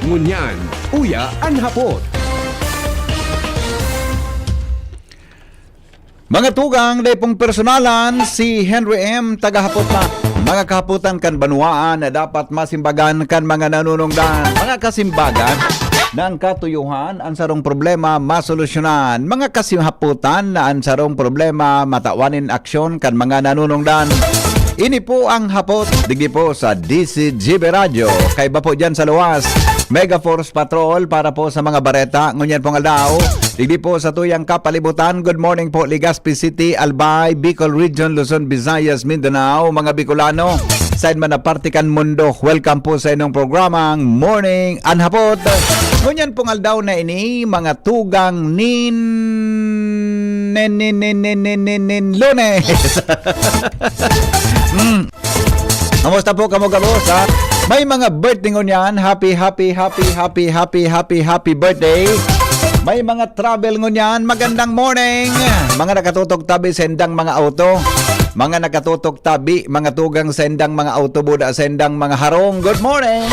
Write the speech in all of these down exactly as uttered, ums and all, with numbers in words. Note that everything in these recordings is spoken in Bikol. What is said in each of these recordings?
Ngunyan, uya an hapot. Mga tugang, dai pong personalan, si Henry M. tagahapot na mga kahapotan kan banwaan na dapat masimbagan kan mga nanunungdan. Mga kasimbagan na ang katuyuhan, ang sarong problema, masolusyonan. Mga kasihapotan na ang sarong problema, matawan nin aksyon kan mga nanunungdan. Ini po ang hapot, digdi po sa D C G B Radyo. Kaiba po dyan sa luwas, Mega Force Patrol para po sa mga bareta. Ngunyan pong aldaw, digdi po sa tuyang kapalibutan. Good morning po, Legazpi City, Albay, Bicol Region, Luzon, Visayas, Mindanao, mga Bicolano, sain man na parte kan mundo. Welcome po sa inyong programang Morning an Hapot. Ngunyan pong aldaw na ini, mga tugang nin, nin, nin, nin, nin, nin, nin, nin, Lunes. Mm. Kamusta po kamo gabos, ha? May mga birthday ngunyan. Happy, happy, happy, happy, happy, happy, happy birthday. May mga travel ngunyan. Magandang morning. Mga nakatutok tabi sa indang mga auto. Mga nakatutok tabi, mga tugang sa indang mga auto, buda sa indang mga harong. Good morning.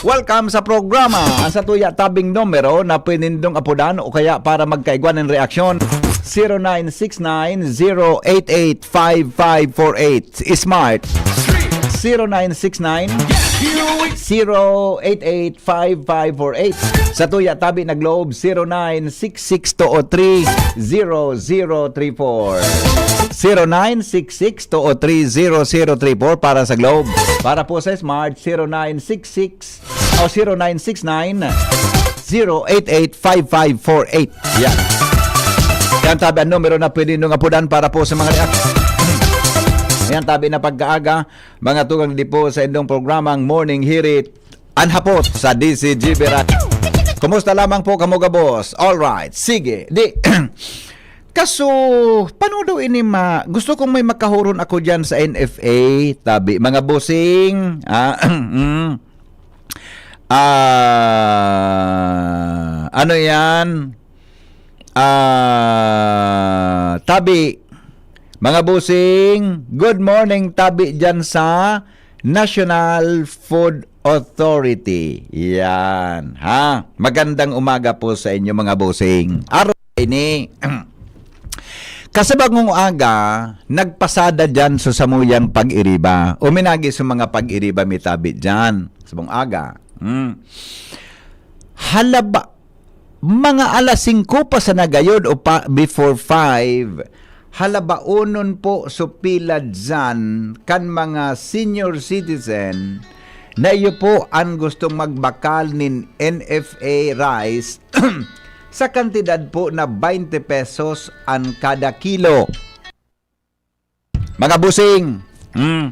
Welcome sa programa. Ang sa tuya tabing numero na pwede nindong apudan o kaya para magkaigwa ng reaksyon, zero nine six nine, zero eight eight, five five four eight. Smart, zero nine six nine, zero eight eight, five five four eight. Sa tuya tabi na Globe, zero nine six six two o three, zero zero three four. Zero nine six six two o three, zero zero three four para sa Globe. Para po sa Smart, zero nine six six o zero nine six nine, zero eight eight, five five four eight. Yan. Yan tabi ang numero na pwede niyong apudan para po sa mga react. Yan tabi na pagkaaga, mga tugang di po sa indong programang Morning Hirit, an Hapot sa D C G B Radyo. Kumusta lamang po kamo gabos? All right, sige. Di, kaso, paano daw ini ma-, gusto kong may makahuron ako dyan sa N F A, tabi, mga bossing. Ah, mm. Ah, ano yan? Ah, tabi, mga bossing, good morning, tabi dyan sa National Food Authority. Yan, ha? Magandang umaga po sa inyo, mga bossing. Araw ini, kasabagong aga, nagpasada dyan sa samuyang pag-iriba. Uminagi sa mga pag-iriba, may tabi dyan. Sabong aga. Hmm. Halaba, mga alas singko pa sana gayod o pa, before five, halabaonon po so pila dyan kan mga senior citizen na iyo po an gustong magbakal nin N F A rice sa kantidad po na twenty pesos an kada kilo. Mga busing, hmm,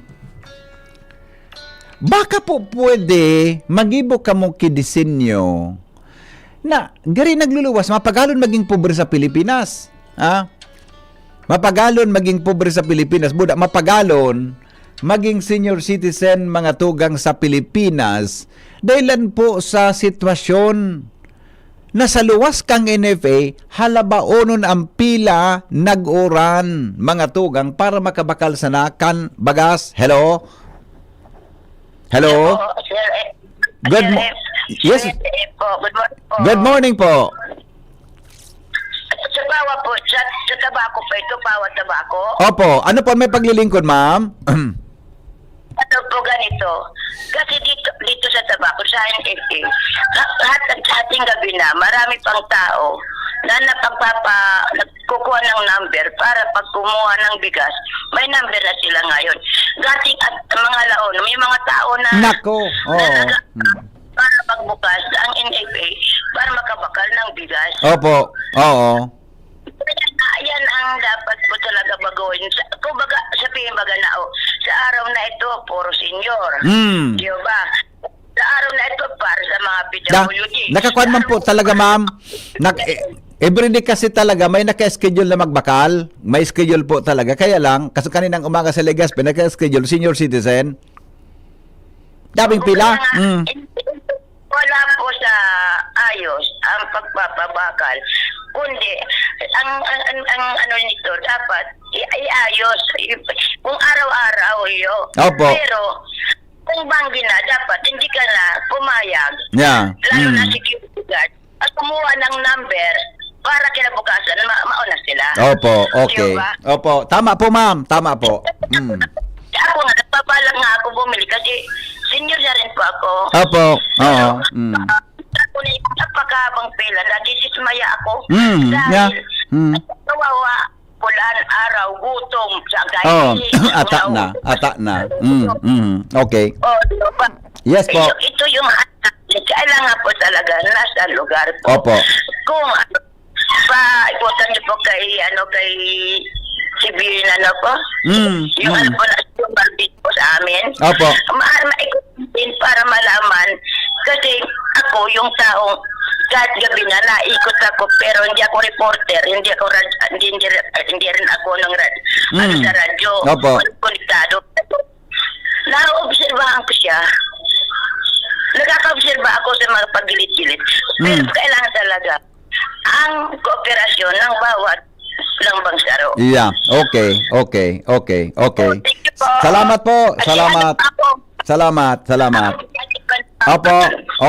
baka po pwede magibo kamo ki disenyo na gari nagluluwas, mapagalon maging pobre sa Pilipinas. Ha? Mapagalon maging pobre sa Pilipinas. Buda, mapagalon maging senior citizen, mga tugang sa Pilipinas. Dahilan po sa sitwasyon na sa luwas kan N F A, halabaonon ang pila nag-uran, mga tugang, para makabakal sana kan bagas. Hello? Hello? Hello, Sir F. Good Sir mo-, F. Yes. Sir F po. Good morning po. Good morning po. Sa bawa po, sa, sa tabako po ito, bawa tabako? Opo. Ano po may paglilingkod, ma'am? Ano po ganito? Kasi dito, dito sa tabako, sa N F A, ha-, hat-, hating gabi na, marami pang tao na napagpapa-, nagkukuha ng number para pag kumuha ng bigas, may number na sila ngayon. Dating at mga laon, may mga tao na, Nako, na oo. naga-, Hmm. para magbukas ang N F A, para makabakal ng bigas. Opo, oo. Yan, yan ang dapat po talaga baguhin. Sa, kumbaga, sabihin baga na, oh, sa araw na ito, puro senior. Mm. Di ba? Sa araw na ito, para sa mga Da-, P W D. nakakuan man po talaga, ma'am. Nak-, eh, everyday kasi talaga, may naka-schedule na magbakal. May schedule po talaga. Kaya lang, kasi kaninang umaga sa Legazpi, naka-schedule, senior citizen. Daming pila. Kaya nga, Mm. wala po sa ayos ang pagpapabakal. Kundi, ang, ang, ang, ang ano nito, dapat i-, iayos. I-, kung araw-araw, iyo. Opo. Pero, Kung banggi na, dapat hindi ka na pumayag. Yeah. Lalo na Mm. security guard. At kumuha ng number para kinabukasan, ma-, mauna sila. Opo, okay. Di ba? Opo, tama po, ma'am. Tama po. Mm. Ako nga, nagbabalak nga ako bumili kasi senior na rin po ako. Opo, oo. Mm. Ako na yung napakahabang pila, nadidismaya ako. Mm, Dahil yeah. Mm. Kawawa, ulan, araw, gutom, sa Oh, gabi, ata na, ata na. Mm, mm. Okay. Oh, di ba? Yes po. Ito, ito yung kailangan po talaga nasa lugar po. Opo. Kung pa, ibutan niyo po kay, ano, kay Sibin, ano po? Mm, Yung mm. ano po na, yung Barbie po sa amin. Opo. Ma-, maikot din para malaman. Kasi ako, yung taong kahit gabi na, naikot ako, pero hindi ako reporter, hindi ako rad-, hindi, hindi, hindi rin ako ng rad-, ano, Mm. sa radyo, Opo. konektado. Naoobserbahan ko siya. Nakakaobserba ako sa mga pagilid-gilid. Pero Mm. kailangan talaga ang kooperasyon ng bawat lambang saro. Yeah. Okay, okay, okay, okay. Oh, thank you po. Salamat po. Ay, Salamat. ano pa po? Salamat, salamat. Opo,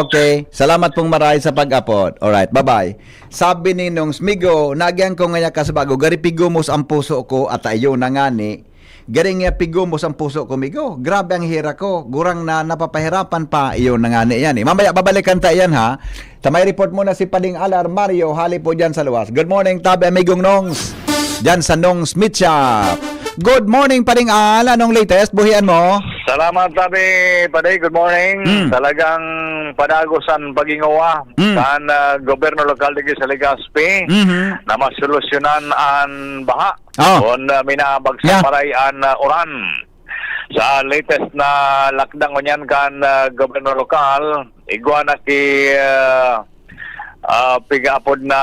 okay. Salamat pong maray sa pag-apod. Alright, bye-bye. Sabi ni Nongs, "Migo, nagyan ko ngaya kas bago, gari pigumos ang puso ko at ayun na ngani. Gari nga pigumos ang puso ko, migo. Grabe ang hira ko. Gurang na napapahirapan pa." Iyo na ngani yan eh. Mamaya babalikan ta yan ha. Ta may report muna si Pading Al Armario, hali po dyan sa luwas. Good morning, tabi amigong Nongs. Dyan sa Nongs Meat Shop. Good morning, Pading Al. Anong latest? Buhian mo? Salamat, tabi, Paday. Good morning. Mm. Talagang padagos ang pag-ingawa Mm. kan, ah, gobyerno lokal digdi sa Legazpi Mhm. na masolusyonan an baha. Oh. Kun, ah, minabagsak Yeah. paray an, ah, uran. Sa latest na lakdang ngunyan kan, ah, gobyerno lokal, igwa na ki, ah, ah, pig-apod na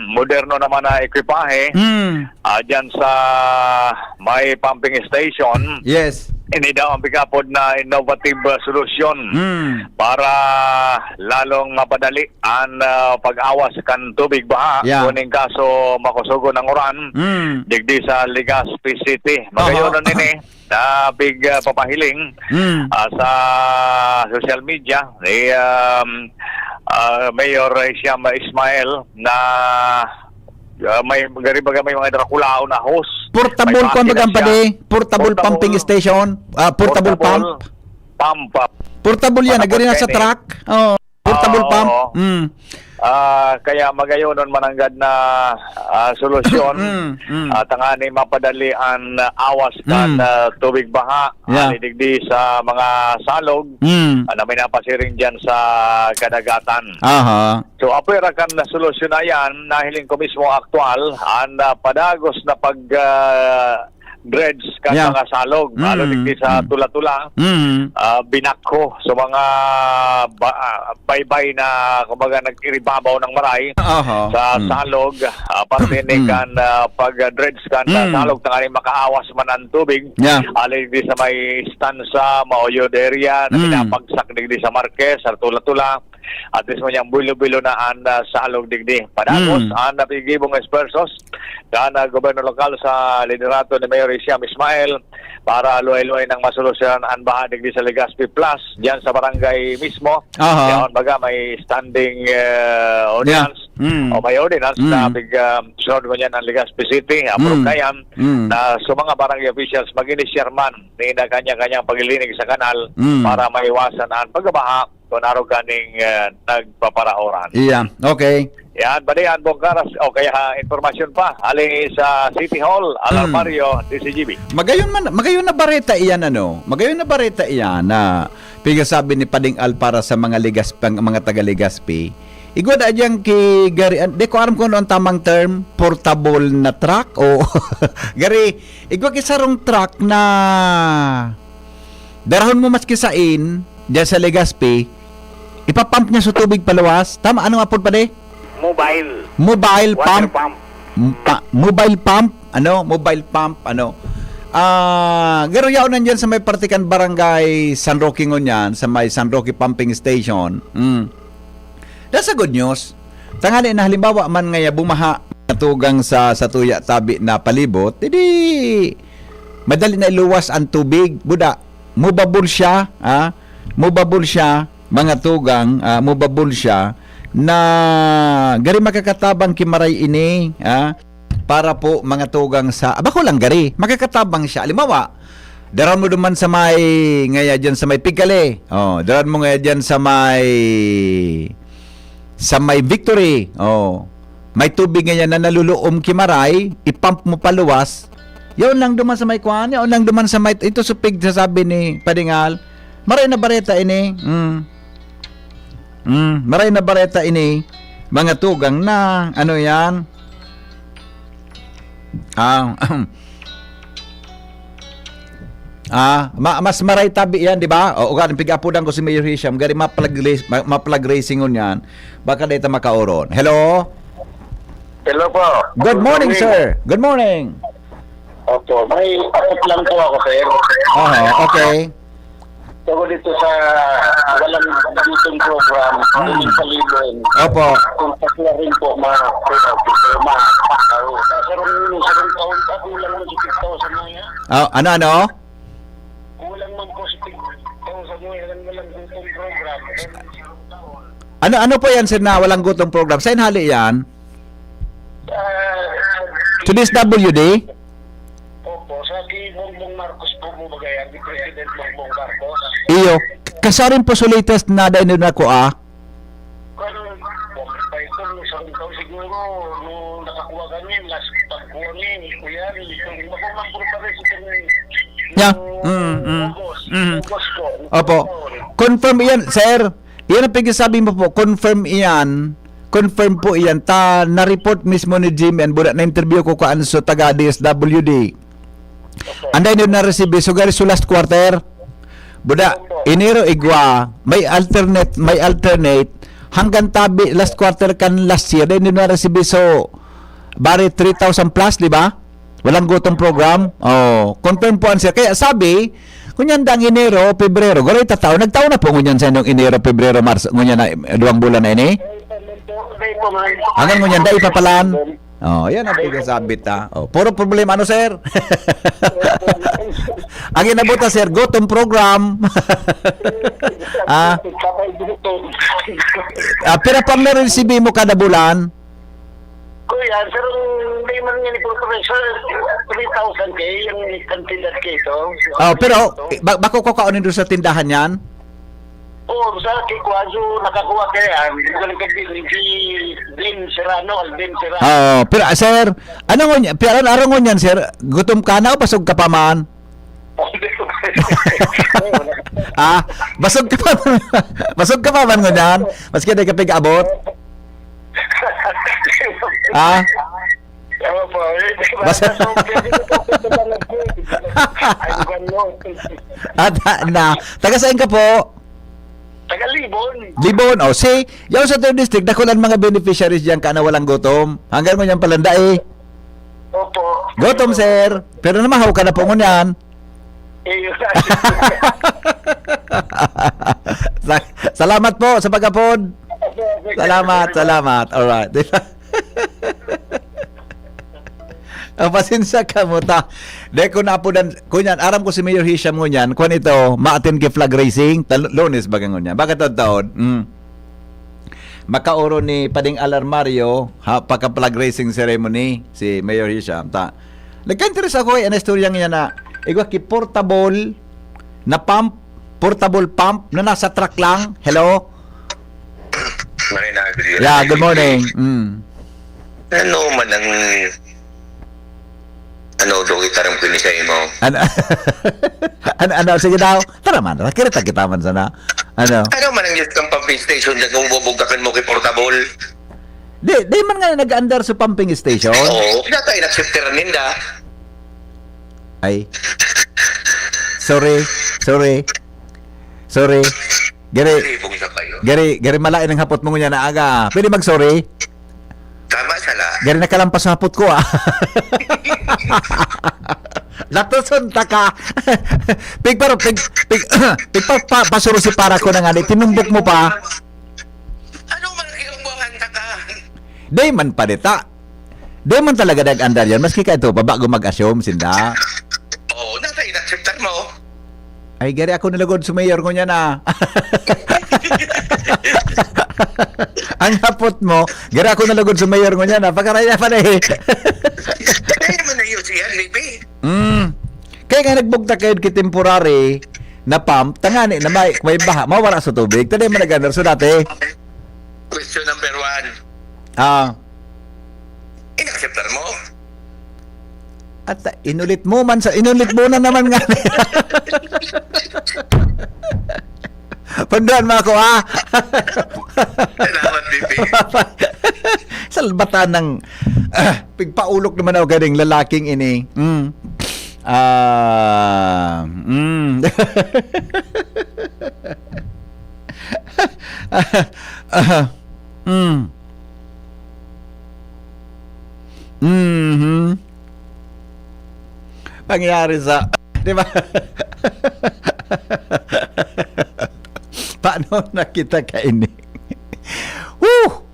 moderno naman na ekwipahe, Hmm. ah, dyan sa may pumping station. Yes. Ini daw ang pig-apod na innovative, ah, solusyon Hmm. para lalong mapadali an, ah, pag-awas kan tubig baha. Yeah. Kun in kaso makusogon ang uran, Hmm. digdi sa Legazpi City. Magayon Aha. na nini, na pig, ah, papahiling, Hmm. ah, sa social media ni, um, ah, Mayor Hisham Ismail na, ah, may, gari baga may mga Draculaon na hose. Portable, May kwan baga makina ang siya. padi? Portable Portable. pumping station? Ah, portable Portable pump? pump. Portable yan, Para nagari na sa pwede. truck? Oo. Portable Ah, pump? oo. Mm. Ah, kaya magayonon mananggad na, ah, solusyon. Mm, mm. Ah, tangani mapadali an, ah, awas kan, Mm. ah, tubig baha, Yeah. hali digdi sa mga salog, Mm. ah, na minapasiring dyan sa kadagatan. Aha. So, apwera kan na solusyon na yan, nahiling ko mismo aktual, an, ah, padagos na pag, ah, dredge kan Yeah. mga salog, lalo Mm, digdi sa mm. Tula-Tula, Mm. ah, binakho sa mga ba-, ah, baybay na, kumbaga, nag-iribabaw ng maray Aha. sa Mm. salog, ah, parte ni Mm. kan, ah, pag-dredge kan, ah, Mm. salog, tanganing makaawas man ang tubig. Yeah. Ali digdi sa may Stanza, Mauyod area, na Mm. pinapagsak digdi sa Marquez, sa Tula-Tula. At least mo niyang bulo-bulo na an, ah, salog digdi. Padagos, Mm. an napigibong esfuerzos kan, ah, gobyerno lokal sa liderato ni Mayor Hisham Ismail para luway-luway nang masolusyonan an baha digdi sa Legazpi Plus, diyan sa barangay mismo. Aha. Yaon baga may standing, eh, ordinance Yeah. Mm. o may ordinance Mm. na pig, ah, sunod ngunyan ang Legazpi City. Approve Mm. na yan Mm. na sa mga barangay officials mag-inisyar man ni na kanya-kanyang paglilinig sa kanal Mm. para maiwasan ang pagbaha kun arog kaning, eh, nagpaparaoran. Iya, okay. Yan, bali, an buong karas, o kaya, ha, impormasyon pa, ali sa City Hall, Alarmario, Mm. D C G B. Magayon man, magayon na bareta iyan, ano? Magayon na bareta iyan na pigasabi ni Pading Al para sa mga Legas-, pang-, mga taga Legazpi. Igwa da diyang ki gari, an-, di ko aram kung ano ang tamang term, portable na truck o gari, igwa ki sarong truck na darahon mo maski sain, diyan sa Legazpi, ipapump niya sa tubig paluwas. Tama, ano nga po pa di? Mobile. Mobile Water pump. pump. M-, pa-, mobile pump, ano? Mobile pump, ano? Ah, garo yaon nandiyan sa may partikan barangay San Roque ngunyan, sa may San Roque Pumping Station. Mm. That's a good news. Tangali na halimbawa man ngaya bumaha natugang sa, sa tuya tabi na palibot, edi madali na iluwas ang tubig. Buda, movable siya, ah, movable siya, mga tugang, ah, movable siya, na gari makakatabang ki Maray ini, ah, para po, mga tugang, sa, ah, bako lang gari, makakatabang siya. Halimbawa, daran mo duman sa may, ngaya diyan sa may Pigkali. Oh, daran mo ngaya diyan sa may, sa may Victory. Oh, may tubig ngayon na naluluom ki Maray, i-pump mo paluwas. Yaon lang duman sa may kwan, yaon lang duman sa may, ito supig sa sabi ni Padingal. Maray na bareta ini. Mm. Mm, maray na bareta ini. Mga tugang na, ano yan? Ah, ah, ma-, mas maray tabi yan, di ba? O, uga, pigapudan ko si Mayor Hisham, gari ma-flag race-, ma-, ma-flag racing ngunyan. Baka dahil ta makaoron. Hello? Hello po. Good morning, sir. Good morning. Opo, may abot lang po ako, sir. Aha, okay. Ako dito sa Walang Gutong Program, Hmm. Sa Libon. Opo. Kung paklarin po, ma-, ma-, sir, sir, taon pa, kulang man si Tito sa mga. Ah, ano, ano? Kulang man po si Tito sa mga Walang Gutong Program. Ano, ano po yan, sir, na Walang Gutong Program? Saan hali yan? Ah, To D S W D? Opo, sa kay Bongbong Marcos po, kumbaga yan, kay President Bongbong Marcos. Iyo, kasarin po sa latest na dahil na ko, ah. Kung, kung pa ito, nung isang taon siguro, nung nakakuha kami, last pagkuha ni Kuya, yung makumang po pa rin si Kuya. Yeah. Mm, mm. August. Mm. August po. Opo. Confirm yan, sir. Yan ang pagkasabi mo po, confirm iyan. Confirm po iyan. Ta, na-report mismo ni Jimmy and Buda, na-interview ko kaan so taga D S W D. Anday nyo na-receive, so gari so last quarter. Buda, Enero igwa, may alternate, may alternate. Hanggang tabi, last quarter kan last year, dahil nyo na-receive, so, bari three thousand plus, di ba? Walang Gutong Program. Oh, confirm po ang sir. Kaya sabi, ngunyan dang Enero, Pebrero, garo itataw, nagtaw na po ngunyan sa inyong Enero, Pebrero, Marso, ngunyan na, eh, duwang bulan na ini. Hanggang ngunyan, dai pa palan. Oh, yan ang pagkasabit, ha. Oh, puro problema, ano, sir? Ang inabot na, sir, Gutong Program. Ah? Ah, pira pang na-receive mo kada bulan? Kuya, sir, hindi man yan ipurpura, sir, three thousand K yung kantidad kayo. Oh, pero, eh, ba-, bako ko kaon doon sa tindahan yan? Oo, sa kikwazo, nakakuha kaya yan. Hindi ko lang kaibigan, si Glenn Serrano, Alvin Serrano. Oo, pero, ah, sir, ano ngunyan, pero ano ngunyan, sir? Gutom ka na o basog ka pa man? Ah, basog ka pa man. Basog ka pa man ngunyan? Maski di ka pig-abot? Ah? Ewan po. Eh, Basta basta so, pwede ko po, pwede ko lang, eh. Ay, ganun. Ata na. Taga saan ka po? Taga Libon. Libon. O, si, yaw sa third district, dakulan mga beneficiaries diyan ka na walang gutom. Hanggang mo niyang palanda eh. Opo. Gutom, sir. Pero namahaw ka na po ngunyan. Eh, yun. Sa-, salamat po sa pag-apod. Salamat, salamat. Alright. Di ba? Ah, pasensya ka mo ta. Di ko naapodan, kunyan, aram ko si Mayor Hisham ngunyan, kwan ito, maatin ki flag raising, tal-, Lunes baga ngunyan. Bakit ang taon? Mm. Makaoro ni Pading Alarmario, ha, pagka flag raising ceremony, si Mayor Hisham. Ta, nagka-interest ako eh, ang istorya niya na, igwa ki portable na pump, portable pump na nasa truck lang. Hello? Maray na, Adrian. Yeah, good morning. Mm. Ano man ang, ano, do, itarang ko ni sa imo? Ano, ano, ano, sige daw. Tara man, nakirita kita man sana. Ano? Ano man ang Diyos kang pumping station dyan kung bubugkakan mo kay portable? Di, di man nga nag-andar sa pumping station. Oo, pinatay na shifter ninda. Ay. Sorry, sorry. Sorry. Gari, Libong na kayo. Gari, gari, malain ang hapot mo ngunyan na aga. Pwede mag-sorry? Tama, sala. Gari, nakalampas ang hapot ko, ah. Latuson ta ka. Pig, pero, pig, pig, pig, pa, pa, pasuro si para ko na nga, di, tinumbok mo pa. Ano man ang iyong buhanta ka? Di man pa dita. Di man talaga nag-andar yan. Maski ka ito pa, bago mag-assume, sinda. Oo, nasa inacceptar mo. Ay, gari ako nalugod sa mayor ngunyan na. Ang hapot mo, gari ako nalugod sa mayor ngunyan na. Pagkaraya pa na eh. Kaya mo na yun siya, Lipi. Mm. Kaya nga nagbugtak kayo ki temporary na pump, tangani na may, may baha, mawara sa tubig. Tadi mo nag-under. So dati, Question number one. ah, Inacceptar mo? At uh, inulit mo man sa inulit mo na naman nga. Panduan mo ako ha. Salamat, Bibi. Salbatan ng ah, pigpaulok naman ako ganing lalaking ini. Mm. Ah, mm. Ah, mm. Mhm. Pangyari sa, di ba? Paano nakita ka ini? Woo!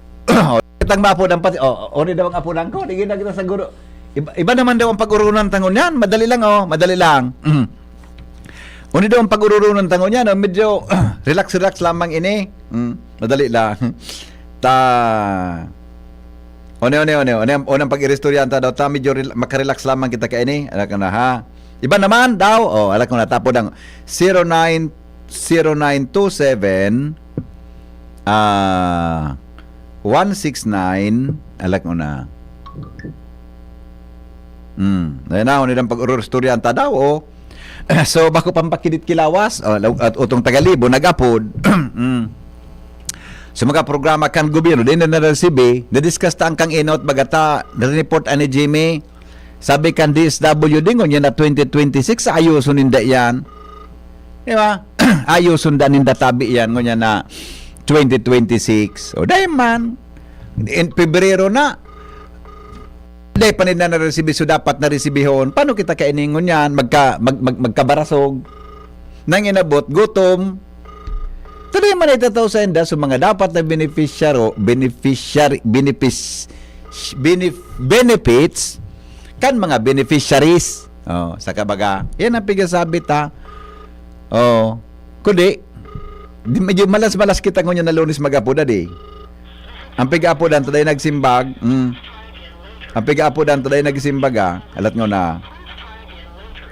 Kitang mapo ng pati, oh, ori daw ang apo lang ko, di na kita sa guro. Iba, iba naman daw ang pag-urunan tangon yan. Madali lang, oh, madali lang. Mm. Uni daw ang pag-ururunan tango niya, no? Medyo relax-relax lamang ini. Mm, madali lang. Ta... One, one, one, one, one ang pag-iristoryahan ta daw. Ta, medyo rel- makarelax lamang kita kaini. Anak ko na, ha? Iba naman daw. Oh, anak ko na. Tapos ang zero nine, zero nine two seven, ah, one six nine, anak ko na. Hmm. Ayan na, uni daw ang pag-ururistoryahan ta daw, oh. So, bako pampakidit kilawas, oh, law- at utong tagalibo, nag-apod. Mm. So, mga programa kan gobyerno, di na naresibi, na-discuss ta ang kang inot, bagata, na-report ani Jimmy, sabi kan D S W D, ngunyan na twenty twenty-six, ayoson ninda yan. Di ba? Ayoson da ninda tabi yan, ngunyan na twenty twenty-six. O, dahil man, in Pebrero na, dahil pa nila na-receive, so dapat na-receiveon. Paano kita kainingon yan? Magka, mag, mag, magkabarasog. Nang inabot, gutom. Tuloy man itataw sa inda, so mga dapat na beneficiary, beneficiary, benefis, benef, benefits kan mga beneficiaries. Oh, sa kabaga, yan ang pigasabi ta. Oh, kundi, di, medyo malas-malas kita ngunyan na Lunes mag-apod, adi. Ang pig-apodan, taday nagsimbag. Mm. Ang pig-apodan, taday nagsimbag, ah. Alat ngo na.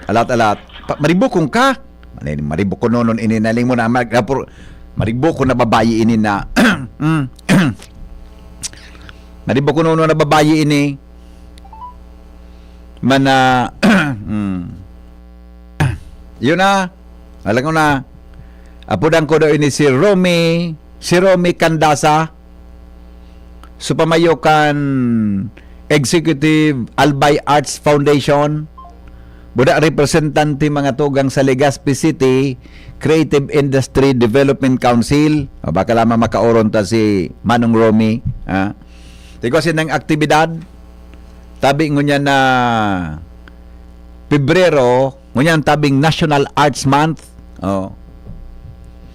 Alat, alat. Pa, maribukon ka. Mali, maribukon nonon ini naling mo na. Mar, rapor, maribukon na babayi ini na. Mm. Maribukon nonon na babayi ini. Mana, mm. Yun na. Alam ko na. Apodan ko daw ini si Romy, si Romy Candasa. So, pamayo kan Executive Albay Arts Foundation. Buda representante mga tugang sa Legazpi City Creative Industry Development Council. O, baka lamang makaoron ta si Manong Romy. Ha? Tigwa sinang aktibidad. Tabi ngunyan na Pebrero, ngunyan tabing National Arts Month. Oh.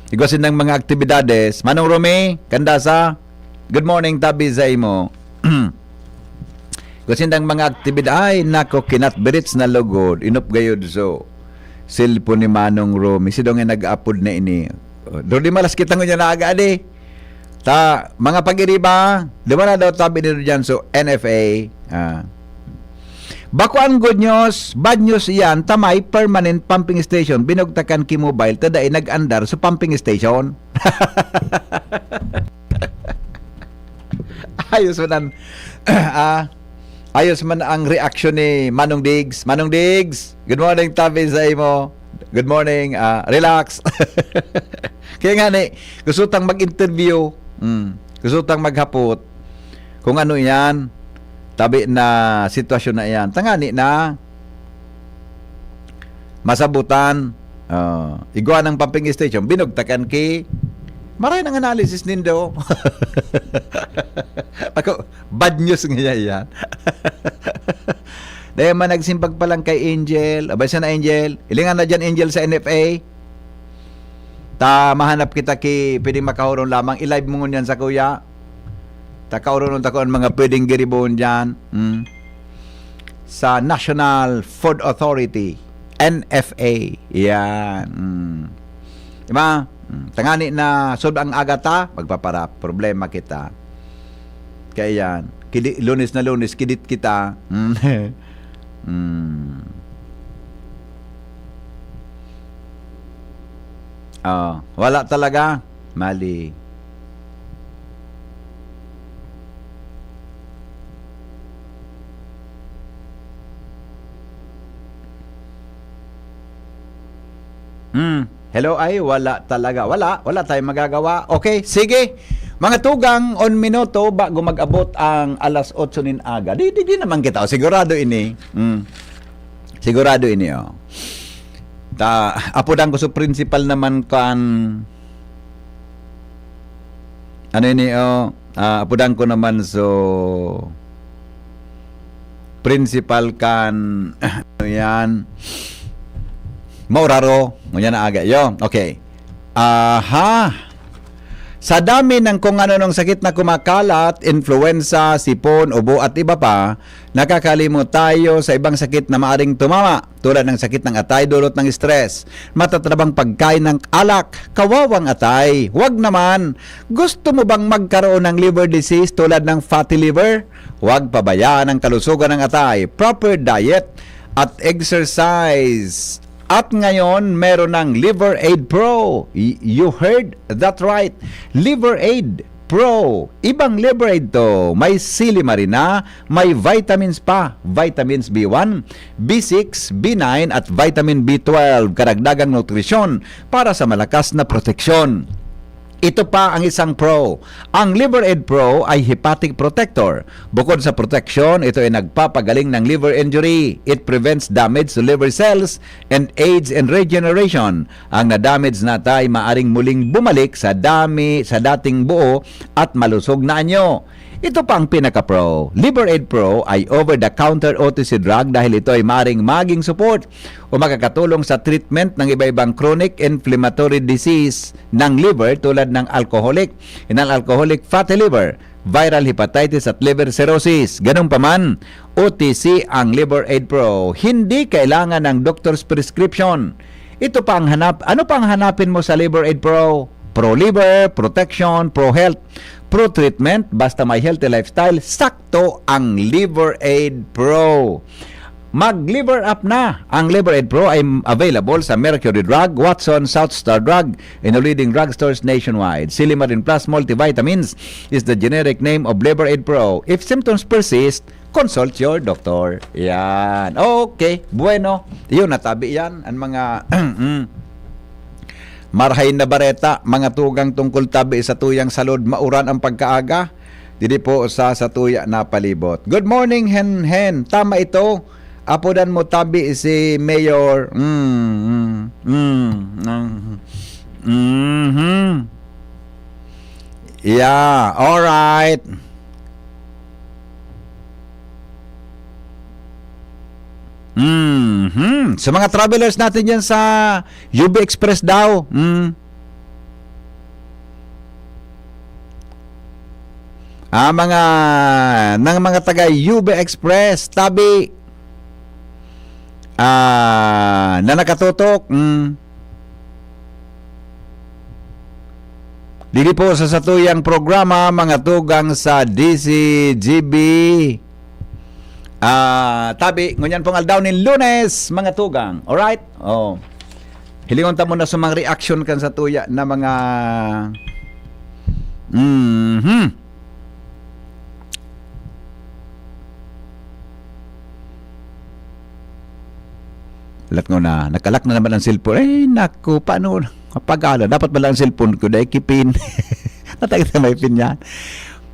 Igwa sindang mga aktibidades. Manong Romy, Candasa, good morning, tabi sa imo. Igwa sindang mga aktibidad. Ay, nako, kinatbirits na lugod. Inop gayod so. Cellphone ni Manong Romy. Sidong nga nag-apod na ini. Oh, doon di malas kita ngunyan na aga, adi. Ta, mga pag-iriba, di ba na daw tabi nito dyan? So, N F A, ah. Bako ang good news, bad news iyan, ta may permanent pumping station, binugtakan ki mobile, ta dai nag-andar sa pumping station. Ayos man ang, ah, ayos man ang reaction ni Manong Diggs. Manong Diggs, good morning, tabi sa imo. Good morning, ah, relax. Kaya nga ni, gusto tang mag-interview. Mm. Gusto tang maghapot kung ano iyan. Tabi na sitwasyon na iyan. Tangani na masabutan. Ah, igwa ng pumping station. Binugtakan ki. Maray ng analysis nindo. Ako, bad news nga iyan. Dahil man nagsimbag pa lang kay Angel. Abay, sana Angel. Ilingan na dyan, Angel, sa N F A. Ta mahanap kita ki pwedeng makahuron lamang. I-live mo ngunyan sa kuya. Ta kauronon ta ko ang mga pwedeng giribon dyan. Hmm. Sa National Food Authority. N F A. Yan. Mm. Diba? Mm. Tangani na solve ang agata, magpapara-, problema kita. Kaya yan. Kidi-, Lunes na Lunes, kidit kita. Mm. Mm. Oh, wala talaga. Mali. Hmm. Hello, ay wala talaga. Wala, wala tayong magagawa. Okay, sige. Mga tugang, on minuto bago mag-abot ang alas otso nin aga. Di, di, di naman kita. O, sigurado ini. Hmm. Sigurado ini, oh. Ta, apodan ko so principal naman kan, ano ini, oh, ah, apodan ko naman so principal kan, ano yan, Mauraro, ngunyan na aga. Yo, okay. Aha. Sa dami ng kung ano-anong sakit na kumakalat, influenza, sipon, ubo at iba pa, nakakalimot tayo sa ibang sakit na maaring tumama, tulad ng sakit ng atay dulot ng stress, matatabang pagkain ng alak, kawawang atay. Wag naman! Gusto mo bang magkaroon ng liver disease tulad ng fatty liver? Huwag pabayaan ang kalusugan ng atay. Proper diet at exercise. At ngayon, meron ng Liver Aid Pro. Y-, you heard that right. Liver Aid Pro. Ibang Liver Aid to. May silimarina, may vitamins pa. Vitamins B one, B six, B nine at vitamin B twelve. Karagdagang nutrisyon para sa malakas na proteksyon. Ito pa ang isang pro. Ang Liver Aid Pro ay hepatic protector. Bukod sa proteksyon, ito ay nagpapagaling ng liver injury. It prevents damage to liver cells and aids in regeneration. Ang na-damage na atay maaring muling bumalik sa dami, sa dating buo at malusog na anyo. Ito pa ang pinaka-pro. Liver Aid Pro ay over-the-counter O T C drug dahil ito ay maaring maging support o makakatulong sa treatment ng iba-ibang chronic inflammatory disease ng liver tulad ng alcoholic, non-alcoholic fatty liver, viral hepatitis at liver cirrhosis. Ganun pa man, O T C ang Liver Aid Pro. Hindi kailangan ng doctor's prescription. Ito pa ang hanap. Ano pa ang hanapin mo sa Liver Aid Pro? Pro liver, protection, pro health, pro treatment, basta may healthy lifestyle, sakto ang Liver Aid Pro. Mag-Liver Up na! Ang Liver Aid Pro ay available sa Mercury Drug, Watson, South Star Drug, and the leading drugstores nationwide. Silimarin Plus Multivitamins is the generic name of Liver Aid Pro. If symptoms persist, consult your doctor. Yan. Okay. Bueno. Yun, natabi yan. Ang mga mm, marahay na bareta, mga tugang tungkol tabi sa tuyang salud, mauran ang pagkaaga. Didi po sa, sa tuya na palibot. Good morning, Hen Hen. Tama ito. Apodan mo tabi si Mayor. Mm, mm, mm, mm, mhm. Yeah, all right. Mhm. Sa mga travelers natin diyan sa U B Express daw. Mm. Ah, mga, ng mga taga U B Express, tabi, ah, na nakatutok, mm. Dili po sa satuyang programa, mga tugang sa D C G B. Ah, tabi, ngunyan pong aldaw nin Lunes, mga tugang. Alright? Oh. Hilingon ta muna sa mga reaction kan sa tuya na mga, mhm. Lat ko na, nakalak na naman ang cellphone. Ay, naku, paano? Apagala, dapat pala ang cellphone ko, dahil kipin. Natagit na may pin yan.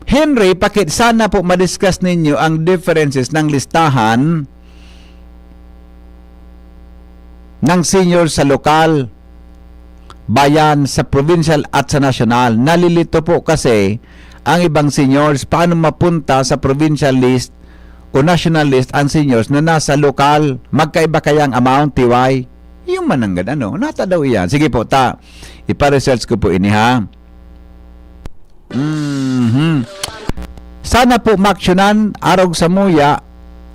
Henry, pakit sana po madiscuss ninyo ang differences ng listahan ng senior sa lokal, bayan, sa provincial at sa national. Nalilito po kasi ang ibang seniors paano mapunta sa provincial list o national list ang seniors na nasa lokal. Magkaiba kaya ang amount, T Y? Yung mananggad, ano? Nata daw iyan. Sige po, ta. Ipa-research ko po ini, ha? Mhm. Sana po maaksyonan, arog sa muya,